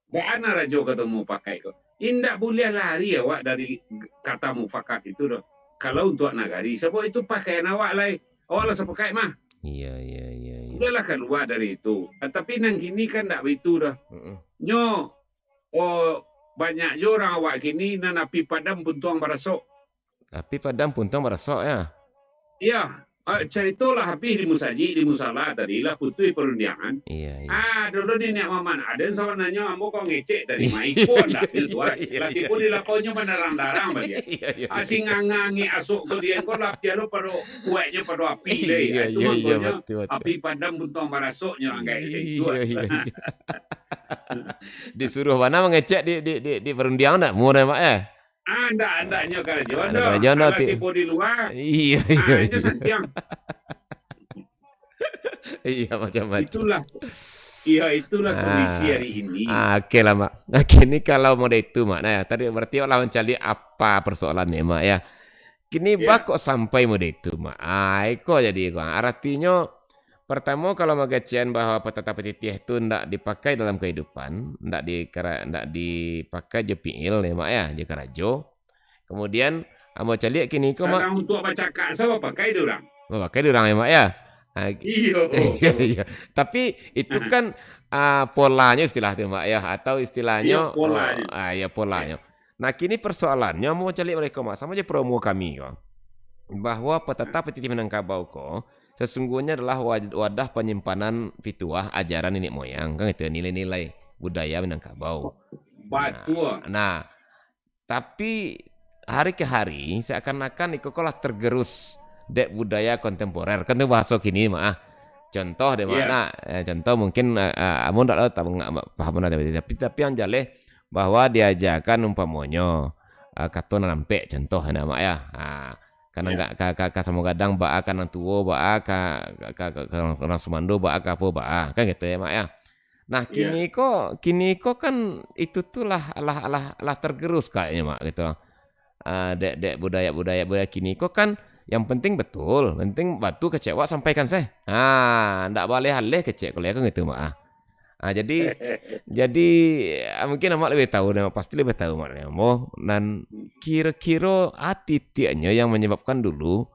Baa nan rajo kato mupakaik ko? Indak buliah lari awak dari kata mufakat itu doh. Kalau untuak nagari, sabab itu pakaian awak lai. Awak lah sapakaik mah. Iya, iya, iya, iya. Udahlah kalua dari itu. Ah, tapi nan kini kan ndak baitu doh. Mm-mm. Nyo, oh, banyak jo urang awak kini nan api padam puntuang barasok. Api padam puntuang barasok, ya? Iya. Ah, carito lah abih di musajik, di musala tadi, lah putuih parundiangan. Iya, iya. Ah, dulu ni Niak Maman, aden sabananyo ambo ko ngecek tadi, Iya, maiko ndak iya, tu, ah. iya, Lah iya, tibo iya. di lakonyo mandarang-darang baliak. Iya, iya, Ah, iya. singanga angek asok ko dian ko lah pialo pado kuaiknyo pado api lai. Iya, Ah, itu iya, iya, mangkonyo betul, betul. api padam puntuang barasoknyo anggaik Iya, itu, ah. iya, iya. Disuruh bana mangecek di, di, di, di parundiangan ndak? Murah, Mak, eh? Ah, ndak, ndak nyo karajo Ah, ndak ando. karajo ando Alah ti- tibo di lua. Iya, iya, Ah, itu iya. santiang. Iya, macam-macam. Itulah. Iya, itulah kondisi Ah. hari ini. Ah, oke lah, Mak. Oke, ni kalau model itu, Mak. Nah, tadi berarti awak lah mancaliak apa persoalan ni, Mak, ya. Kini Ya. baa kok sampai model itu, Mak. Ah, iko jadi, Mak. Aratinyo, Partamo, kalau mangecek bahwa patatah patitih tu ndak dipakai dalam kahidupan, ndak dikara-, ndak dipakai jo piil, ya, Mak, ya, jo karajo. Kemudian, ambo caliak kini ko, Mak. Sadang untuak bacakak, sa bapakai dek urang. Bapakai dek urang, ya, Mak, ya. Ah, iyo. Iyo, iyo. Tapi itu kan, ah, polanyo istilah tu, Mak, ya, atau istilahnya, iyo, polanyo. Oh, ah, ya, polanyo. Nah, kini persoalannya mau caliak mereka, Mak, sama aja promo kami ko. Bahwa Petatah Petitih Minangkabau ko sesungguhnya adalah wad-, wadah penyimpanan pituah ajaran nenek moyang, kan gitu ya, nilai-nilai budaya Minangkabau. Batua. Nah, nah, tapi hari ke hari seakan-akan iko ko lah tergerus dek budaya kontemporer. Kan tu bahaso kini, Mak, ah. Contoh deh, Mak, iya, nah, eh, contoh mungkin, eh, eh, amun ndak lah tahu, nggak paham lah, tapi, tapi, tapi yang jaleh bahwa diajakan umpamonyo, eh, kato nan ampek, contoh, nah, Mak, ya. Ah, ka nan, iya, ka, ka, ka, ka samo gadang baa, ka nan tuo baa, ka, ka, ka, ka, ka urang sumando baa, ka apo baa, kan gitu ya, Mak, ya. Nah, iya, kini ko, kini ko kan itu tu lah, lah, lah, lah tergerus kayaknya, Mak, gitu. Ah, dek, dek budaya-budaya, budaya kini ko kan yang penting betul, penting batu kecek wak sampaikan seh. Ah, ndak baleh aleh kecek kalau kan gitu, Mak, ah. Ah, jadi, jadi, ah, mungkin Amak lebih tahu, Mak, pasti lebih tahu, Mak, Mak. Nan kiro-kiro a titiaknyo yang menyebabkan dulu,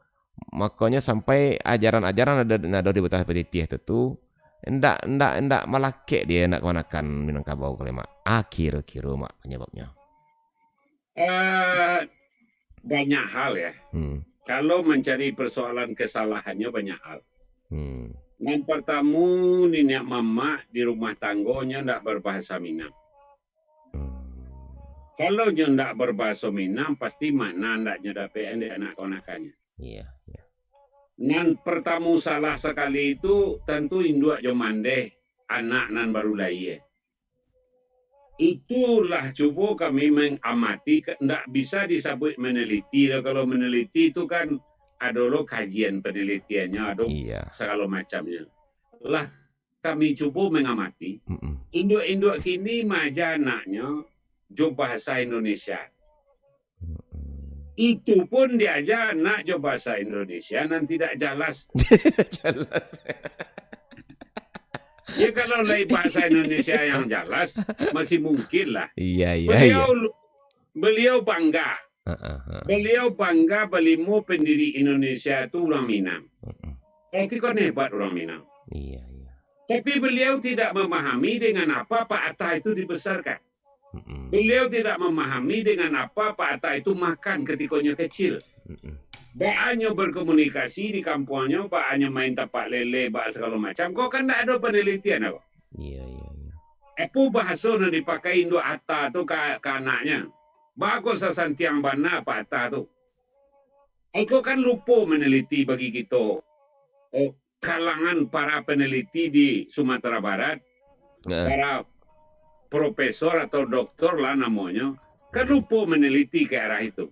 makonyo sampai ajaran-ajaran ado, nan ado di Petatah Petitih tu, tu, ndak, ndak, ndak malakek di anak kamanakan Minangkabau ko lai, Mak. A kiro-kiro, Mak, penyebabnyo. Eh, banyak hal, ya. Hmm. Kalau mencari persoalan kesalahannya, banyak hal. Hmm. Yang pertama, niniak mamak di rumah tanggonyo ndak berbahasa Minang. Hmm. Kalau nyo ndak berbahaso Minang, pasti makna ndak nyo dapek dek anak kanak-kanaknyo. Iya, iya. Nan pertamo salah sakali itu, tantu induak jo mandeh anak nan baru lahia. Itulah cubo kami mengamati, ke-, ndak bisa disabuik meneliti lah. Kalau meneliti tu kan ado lo kajian penelitiannyo, ado, iya, sagalo macamnyo. Lah, kami cubo mengamati, mm-mm, induak-induak kini maaja anaknyo jo bahasa Indonesia. Mm-mm. Itu pun diaja anak jo bahasa Indonesia nan tidak jalas. Jalas. Ya, kalau lai bahasa Indonesia yang jalas, masih mungkin lah. Iya, iya, beliau, iya, beliau bangga. Heeh, heeh. Beliau bangga balimo pendiri Indonesia tu urang Minang. Heeh. Berarti kan hebat urang Minang. Iya, iya. Tapi beliau tidak memahami dengan apa Pak Hatta itu dibesarkan. Mm-mm. Beliau tidak memahami dengan apa Pak Hatta itu makan ketikonyo kecil. Mm-mm. Baa nyo berkomunikasi di kampuangnyo, baa nyo main tapak lele, baa sagalo macam. Ko kan ndak ado penelitian ko. Iya, iya, iya. Apo bahaso nan dipakai induak Hatta tu ka, ka anaknyo? Baa ko sasantiang bana Pak Hatta tu. Iko kan lupo meneliti bagi kito, eh, kalangan para peneliti di Sumatera Barat, nah, para profesor atau doktor lah namonyo, kan lupo meneliti ke arah itu.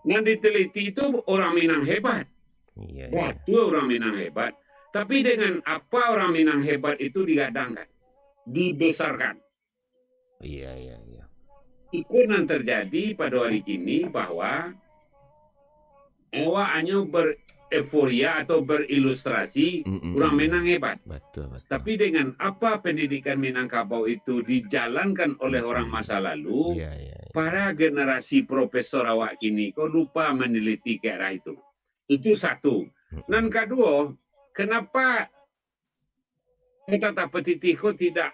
Nan diteliti itu orang Minang hebat. Iya, iya. Batua orang Minang hebat. Tapi dengan apa orang Minang hebat itu digadangkan, dibesarkan? Iya, iya, iya. Iko nan terjadi pado hari kini, bahwa awak hanyo bereuforia atau berilustrasi, mm-mm, urang Minang hebat. Batua, batua. Tapi dengan apa pendidikan Minangkabau itu dijalankan oleh orang masa lalu, iya, iya, iya, para generasi profesor awak kini ko lupa meneliti ke arah itu. Itu satu. Mm-mm. Nan kaduo, kenapa Petatah Petitih ko tidak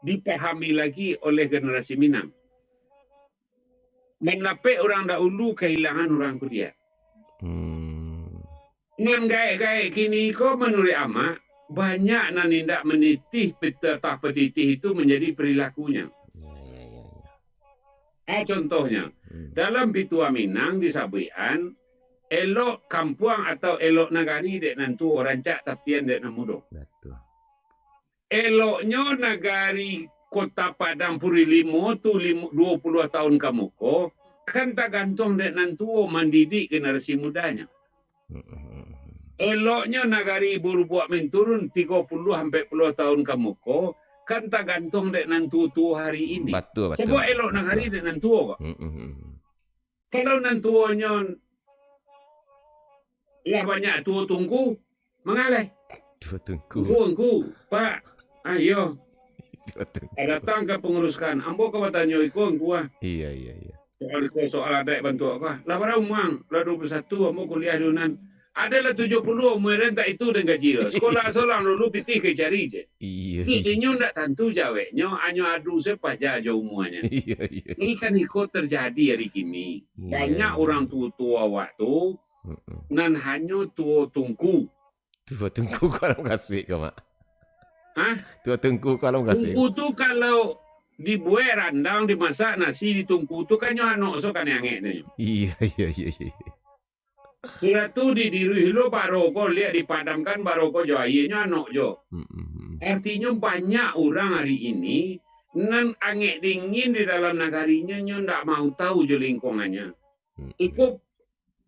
dipahami lagi oleh generasi Minang? Mandapek urang dahulu, kahilangan urang kudiak. Hmm. Nan gaek-gaek kini ko, manuruik Amak, banyak nan indak menitih Petatah Petitih itu menjadi perilakunyo. Ya, ya, ya, ya. Ah, contohnyo, hmm, dalam Pituah Minang disabuikan, elok kampuang atau elok nagari dek nan tuo rancak, tapian dek nan mudo. Batua. Eloknyo nagari Kota Padang Puri Limo tu limo, duo puluah tahun ka muko, kan tagantuang dek nan tuo mandidik generasi mudanyo. Mm-mm. Eloknyo nagari Ibu Lubuak Minturun tigo puluah ampek puluah tahun ka muko, kan tagantuang dek nan tuo-tuo hari ini. Batua, batua. Cubo elok nagari dek nan tuo ko. Mm-mm. Kalau nan tuonyo lah banyak tuo tungku, mangaleh. Tuo tungku. Tungku, angku, Pak, ayo. Tuo tungku. Datang ka pangurus kan. Ambo ka batanyo iko, angku, ah. Iya, iya, iya. Soal iko, soal adaik bantuak ko, ah. Lah bara umua ang? Lah duo puluah satu, ambo kuliah di Unan. Adalah tujuah puluah umua, tak itu dan gaji tu. Sekolah sorang dulu pitih ka cari je. Iyo, iyo. Inyo ndak tantu jaweknyo, anyo adu se paja jo umuanyo. Iyo, iyo. Ini kan iko terjadi hari kini. Iyo, banyak iyo. Urang tuo-tuo awak tu, mm-mm, nan hanyo tuo tungku. Tuo tungku kalau kasuik ko, Mak. Hah? Tuo tungku kalau kasuik. Tungku tu kalau dibuek randang, dimasak nasi di tungku tu kan nyo anok so kan angek tu. Iyo, iyo, iyo, iyo. Sudah tu didiruih lo baro ko, liak dipadamkan baro ko jo aia, nyo anok jo. Mm-mm. Artinyo banyak urang hari ini nan angek dingin di dalam nagarinyo, nyo ndak mau tahu jo lingkuangannyo. Mm-mm. Iko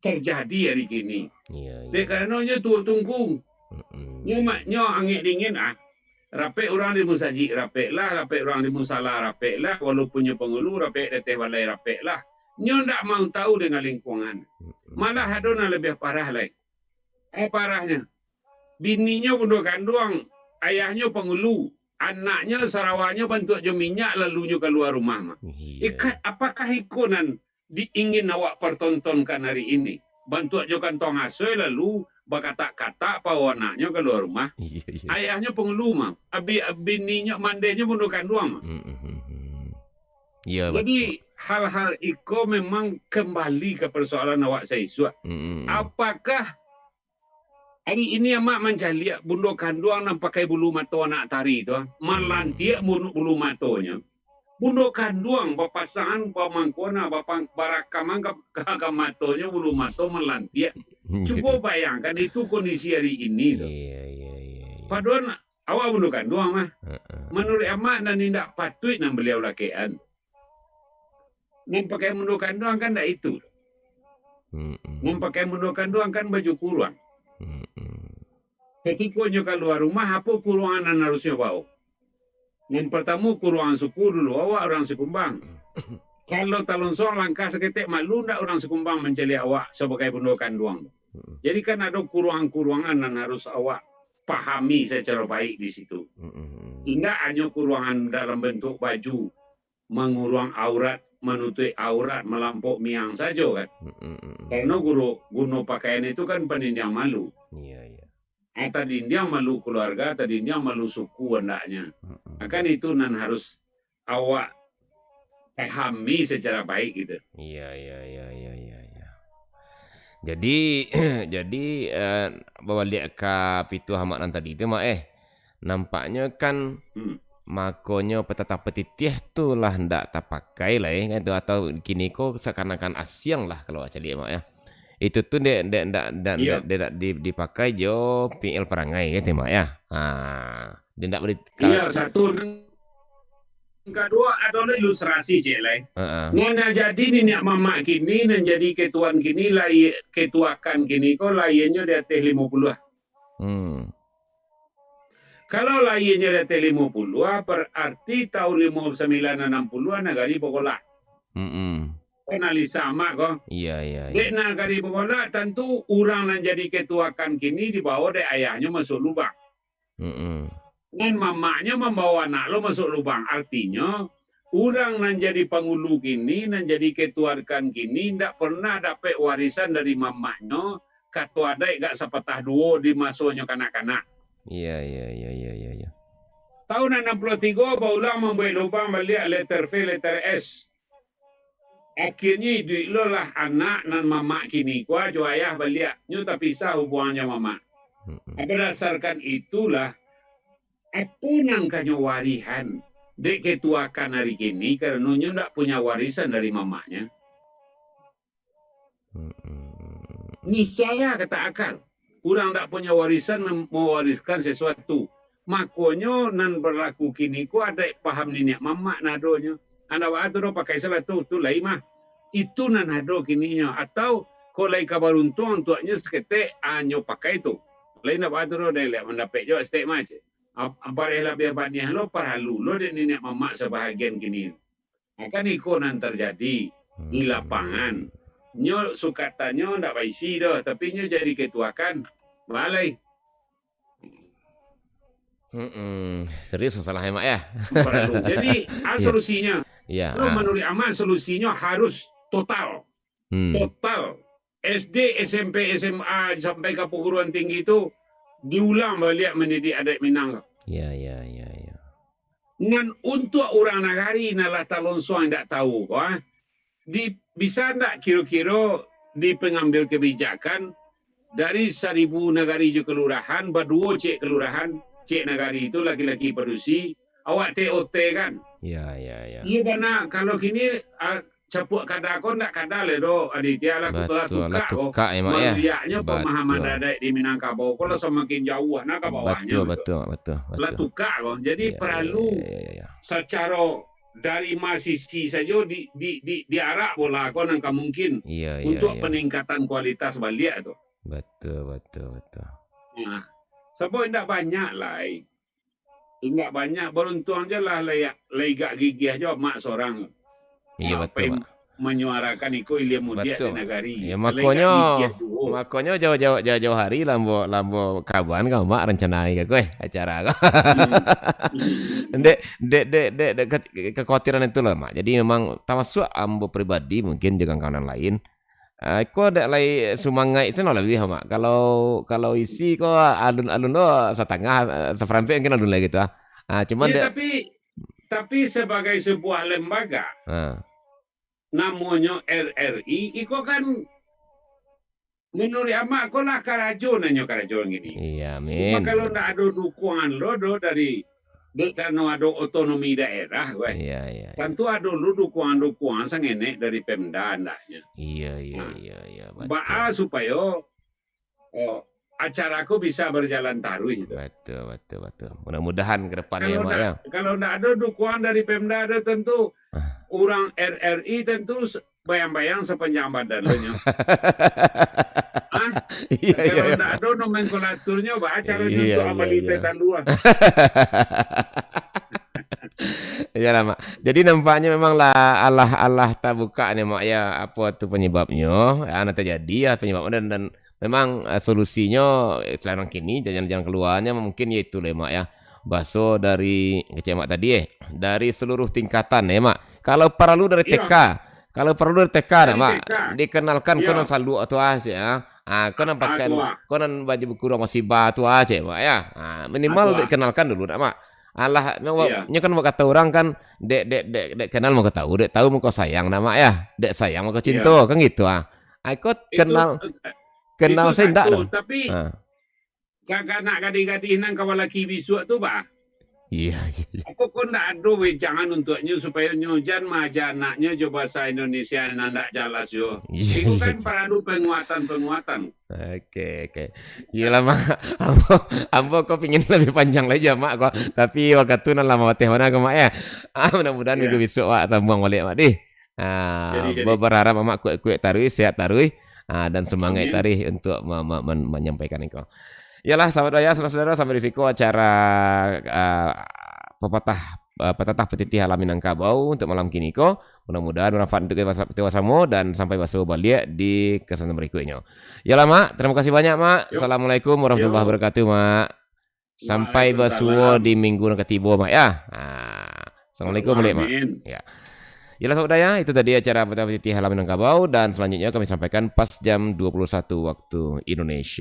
terjadi hari kini. Iyo, iyo. Dek karano nyo tuo tungku. Mm-mm. Nyo mak, nyo angek dingin ah. Rapek urang di musajik, rapek lah, rapek urang di musala, rapek lah, walaupun nyo pangulu, rapek di ateh balai, rapek lah. Nyo ndak mau tahu dengan lingkungan. Mm-mm. Malah ado nan labiah parah lai. Eh, parahnyo. Bininyo bundo kanduang, ayahnyo pangulu, anaknyo sarawanyo bantuak jo minyak, lalu nyo kalua rumah mah. Iyo. Ikat, apakah iko nan diingin awak pertontonkan hari ini? Bantuak jo kantong asoi lalu bakatak-katak pawo anaknyo kalua rumah. Iyo, iyo. Ayahnyo pangulu mah, abi-, bininyo, mandehnyo bundo kanduang mah. Mm, mm, mm, mm. Iyo, jadi, batua. Hal-hal iko memang kembali ka persoalan awak saisuak. Mm, mm, mm. Apakah hari ini amak mancaliak bundo kanduang nan pakai bulu mato anak tari tu, ah, malantiak, hmm, bulu, bulu matonyo. Bundo kanduang bapasangan bamangkona, bapang-, barakaman ka, ka, ka matonyo, bulu mato malantiak. Cubo bayangkan itu kondisi hari ini tu. Iya, iya, iya, iya. Padohal awak bundo kanduang mah. Heeh. Manuruik amak nan indak patuik nan baliau lakekan. Nan pakai bundo kanduang kan ndak itu. Mm-mm. Nan pakai bundo kanduang kan baju kuruang. Mm-mm. Katiko nyo kalua rumah, apo kuruangan nan harusnyo bao? Nan partamo, kuruangan suku dulu, awak urang Sikumbang. Kalau talonsuang langkah saketek, malu ndak urang Sikumbang mancaliak awak sabagai bundo kanduang? Mm-mm. Jadi kan ado kuruangan-kuruangan nan harus awak pahami sacaro baik di situ. Mm-mm. Indak hanyo kuruangan dalam bentuk baju, manguruang aurat, manutuik aurat, malampok miang sajo kan. Mm, mm, mm, mm. Karano guru, guno pakaian itu kan pandindiang malu. Iya, iya. Ah, tadindiang malu keluarga, tadindiang malu suku andaknya. Mm, mm. Ah, kan itu nan harus awak pahami secara baik gitu. Iya, iya, iya, iya, iya, iya. Jadi, jadi, eh, babaliak ka pituah amak nan tadi tu, Mak, eh. Nampaknyo kan, hmm, makonyo patatapan titiah tu lah ndak tapakai lai, kan tu, atau kini ko seakan-akan asiang lah kalau awak caliak, Mak, ya. Itu tu dek, dek, ndak, ndak, iya, ndak, dek ndak di, dipakai jo P L parangai, kan tu, Mak, ya. Ha, dek ndak beri, iyo, ka- satu. Nan kaduo adolah ilustrasi, cek lai. Heeh. Nan, nan jadi niniak mamak kini, nan jadi ketuaan kini, lai-, ketuakan kini ko lahianyo di ateh limo puluah. Hmm. Kalau lahianyo di ateh limo puluah, berarti tahun limo sambilan anam puluah nagari bagolak. Mm-mm. Analisa amak ko. Iya, iya, iya. Dek nagari bagolak, tantu urang nan jadi ketuakan kini dibawa dek ayahnyo masuak lubang. Mm-mm. Nan mamaknyo mambawa anak lo masuak lubang. Artinyo, urang nan jadi pangulu kini, nan jadi ketuakan kini, ndak pernah dapek warisan dari mamaknyo, kato adaik gak sapatah duo di masonyo kanak-kanak. Iya, iya, iya, iya, iya, iya. Tahun anam puluah tigo, baulang mambuek lubang baliak letter P, letter S. Akhirnyo iduik lo lah anak nan mamak kini ko jo ayah baliak, nyo tapisah hubungan jo mamak. Mm-mm. Berdasarkan itulah, apo nan ka nyo warihan dek ketuakan ari kini, karano nyo ndak punya warisan dari mamaknyo. Mm-mm. Niscaya kata akal, urang ndak punya warisan mem-, mewariskan sesuatu. Makonyo nan berlaku kini ko adaik paham niniak mamak nan adonyo. Andak baa tu doh pakai salah tu, tu lai mah. Itu nan ado kininyo. Atau kok lai ka baruntuang tuaknyo saketek, a, nyo pakai tu. Lai ndak baa tu doh, dek liak mandapek jo saketek mah, cek. Ap-, bareh labiah baniah lo, paralu lo dek niniak mamak sabahagian kini. Nah, kan iko nan tarjadi di, hmm, lapangan. Nyo sukatannyo ndak baisi doh, tapi nyo jadi ketuakan, balai. Mm-mm. Serius masalah, Mak, ya? Paralu. Jadi, a, iya, solusinyo. Iya, kalau, a, manuruik amak, solusinyo harus total. Hmm. Total. SD, SMP, SMA, sampai ka perguruan tinggi tu, diulang baliak mandidik adat Minang tu. Ya, ya, ya, ya. Nan untuak urang nagari nan lah talonsuang indak tahu ko, ah. Di, bisa ndak kiro-kiro di pengambil kebijakan dari saribu nagari jo kelurahan, baduo cek kelurahan, cek nagari tu laki-laki padusi, awak T O T kan? Ya, ya, ya. Iyo bana, kalau kini, ah, capuak kada ko ndak kada lai doh, Aditya, lah, Batua, lah tukak ko. Tukak, ya, Mak, ya. Marudiaknyo pemahaman Batua. Adaik di Minangkabau ko lah samakin jauah nah ka bawahnyo. Batua, gitu. Batua, batua, batua. Lah tukak ko. Jadi, ya, ya, perlu ya, ya, ya, ya. Sacaro dari masisi sajo di, di, di, diarak bola ko nan ka mungkin iya, iya, untuk iya. Peningkatan kualitas baliak tu. Batua, batua, batua. Nah, sabab indak banyak lai. Indak banyak, baruntuang je lah lai, lai gak gigih jo mak sorang. Iya, batua, pai Mak. Manyuarakan iko ilia mudiak di nagari. Ya, lai gak makonyo, gigih juo. Makonyo jauh-jauh, jauh-jauh hari lambo, lambo kaban ka Mak rancana ka ko, eh, acara ko. Hmm. Hmm. Dek, dek, dek, dek, dek, ke-, kekhawatiran itu lah, Mak. Jadi memang tamasuak ambo pribadi mungkin dengan kawan lain. Ah, ko dek lai sumangaik seno labiah, Mak. Kalau, kalau isi ko alun-alun do satangah, eh, saparampek mungkin alun lai gitu, ah. Ah, cuman ya, dek tapi, tapi sebagai sebuah lembaga, ah. Namonyo R R I, iko kan manuruik Amak ko lah karajo nanyo karajo gini. Iya, amin. Cuma kalau ndak ado dukungan lo do dari, dek karano ado otonomi daerah, weh. Iya, iya, iya. Tantu ado lo dukungan-dukungan sangenek dari Pemda andaknyo. Iya, iya, nah, iya, iya, batua. Baa supayo, oh, acara ko bisa berjalan taruih gitu. Batua, batua, batua. Mudah-mudahan ke depan ya, Mak, ya. Kalau ndak, kalau ndak ado dukungan dari Pemda, ado tentu ah. Urang R R I tentu se-, bayang-bayang sapanjang badan lo nyo. Ah? Iya, iya, iya. Kalau ndak ado nomenklatur nyo, baa caro nyo untuk amali tetan dua. Iyalah, Mak. Jadi nampaknyo memang lah alah-alah tabuka ni, Mak, ya. Apo tu penyebabnyo? Ah, nan terjadi ya penyebabnyo dan, dan memang, eh, solusinyo, eh, selain kini, jalan-jalan keluarnyo mungkin ya itu lah, Mak, ya. Baso dari kecek Mak tadi, eh, dari seluruh tingkatan, eh, Mak. Kalau paralu dari iya. T K, kalau paralu dari T K, dari Mak, T K. Dikenalkan iya. Ko nan saluak tu ah, cek, ah. Ah, ko nan pakai, ah, tu ah. Ko nan baju buku rumah siba tu ah, cek, Mak, ya. Ah, minimal ah, tu ah. Dikenalkan dulu, nak, Mak. Alah, nyo, iya. Nyo kan kata urang kan, dek, dek, dek, dek kenal mako tahu, dek tahu mako sayang, nak, Mak, ya. Dek sayang mako cinto, iya. Kan gitu ah. Ai ko itu, kenal, eh, kenal itu saya ndak satu, dah. Tapi ah. Kakanak gadih-gadih nan ka balaki bisuak tu, bah. Iya, iya, iya. Apo ko ndak ado wejangan untuaknyo supayo nyo jan maaja anaknyo jo bahasa Indonesia nan ndak jalas yo? Iya, iko iya, kan iya. Paralu penguatan-penguatan. Oke, oke. Iyolah, Mak. Ambo, ambo ko pingin lebih panjang lagi, Mak, ko. Tapi wakatu nan lamo bateh mana ko, Mak, ya? Ah, mudah-mudahan iya. Minggu bisuak, Mak, tambuang baliak, Mak, dih. Ah, jadi, jadi. Ba-, berharap Amak kuek-kuek taruih, sehat taruih, ah, dan semangat amin. Taruih untuk ma-, ma-, man-, manyampaikan iko. Yalah, sahabat Daya, saudara-saudara, sampai di siko acara, ah, pepatah, ah, petatah petitih alam Minangkabau untuk malam kini ko. Mudah-mudahan bermanfaat untuk kita, kita samo dan sampai baso baliak di kesempatan berikutnya. Yalah, Mak, terima kasih banyak, Mak. Yo. Assalamualaikum warahmatullahi yo. Wabarakatuh, Mak. Sampai basuo di minggu nan katibo, Mak, ya. Ah, assalamualaikum, Mak. Amin. Ya. Yalah, sahabat Daya, itu tadi acara Petang Petitih Alam Minangkabau, dan selanjutnya kami sampaikan pas jam dua puluh satu waktu Indonesia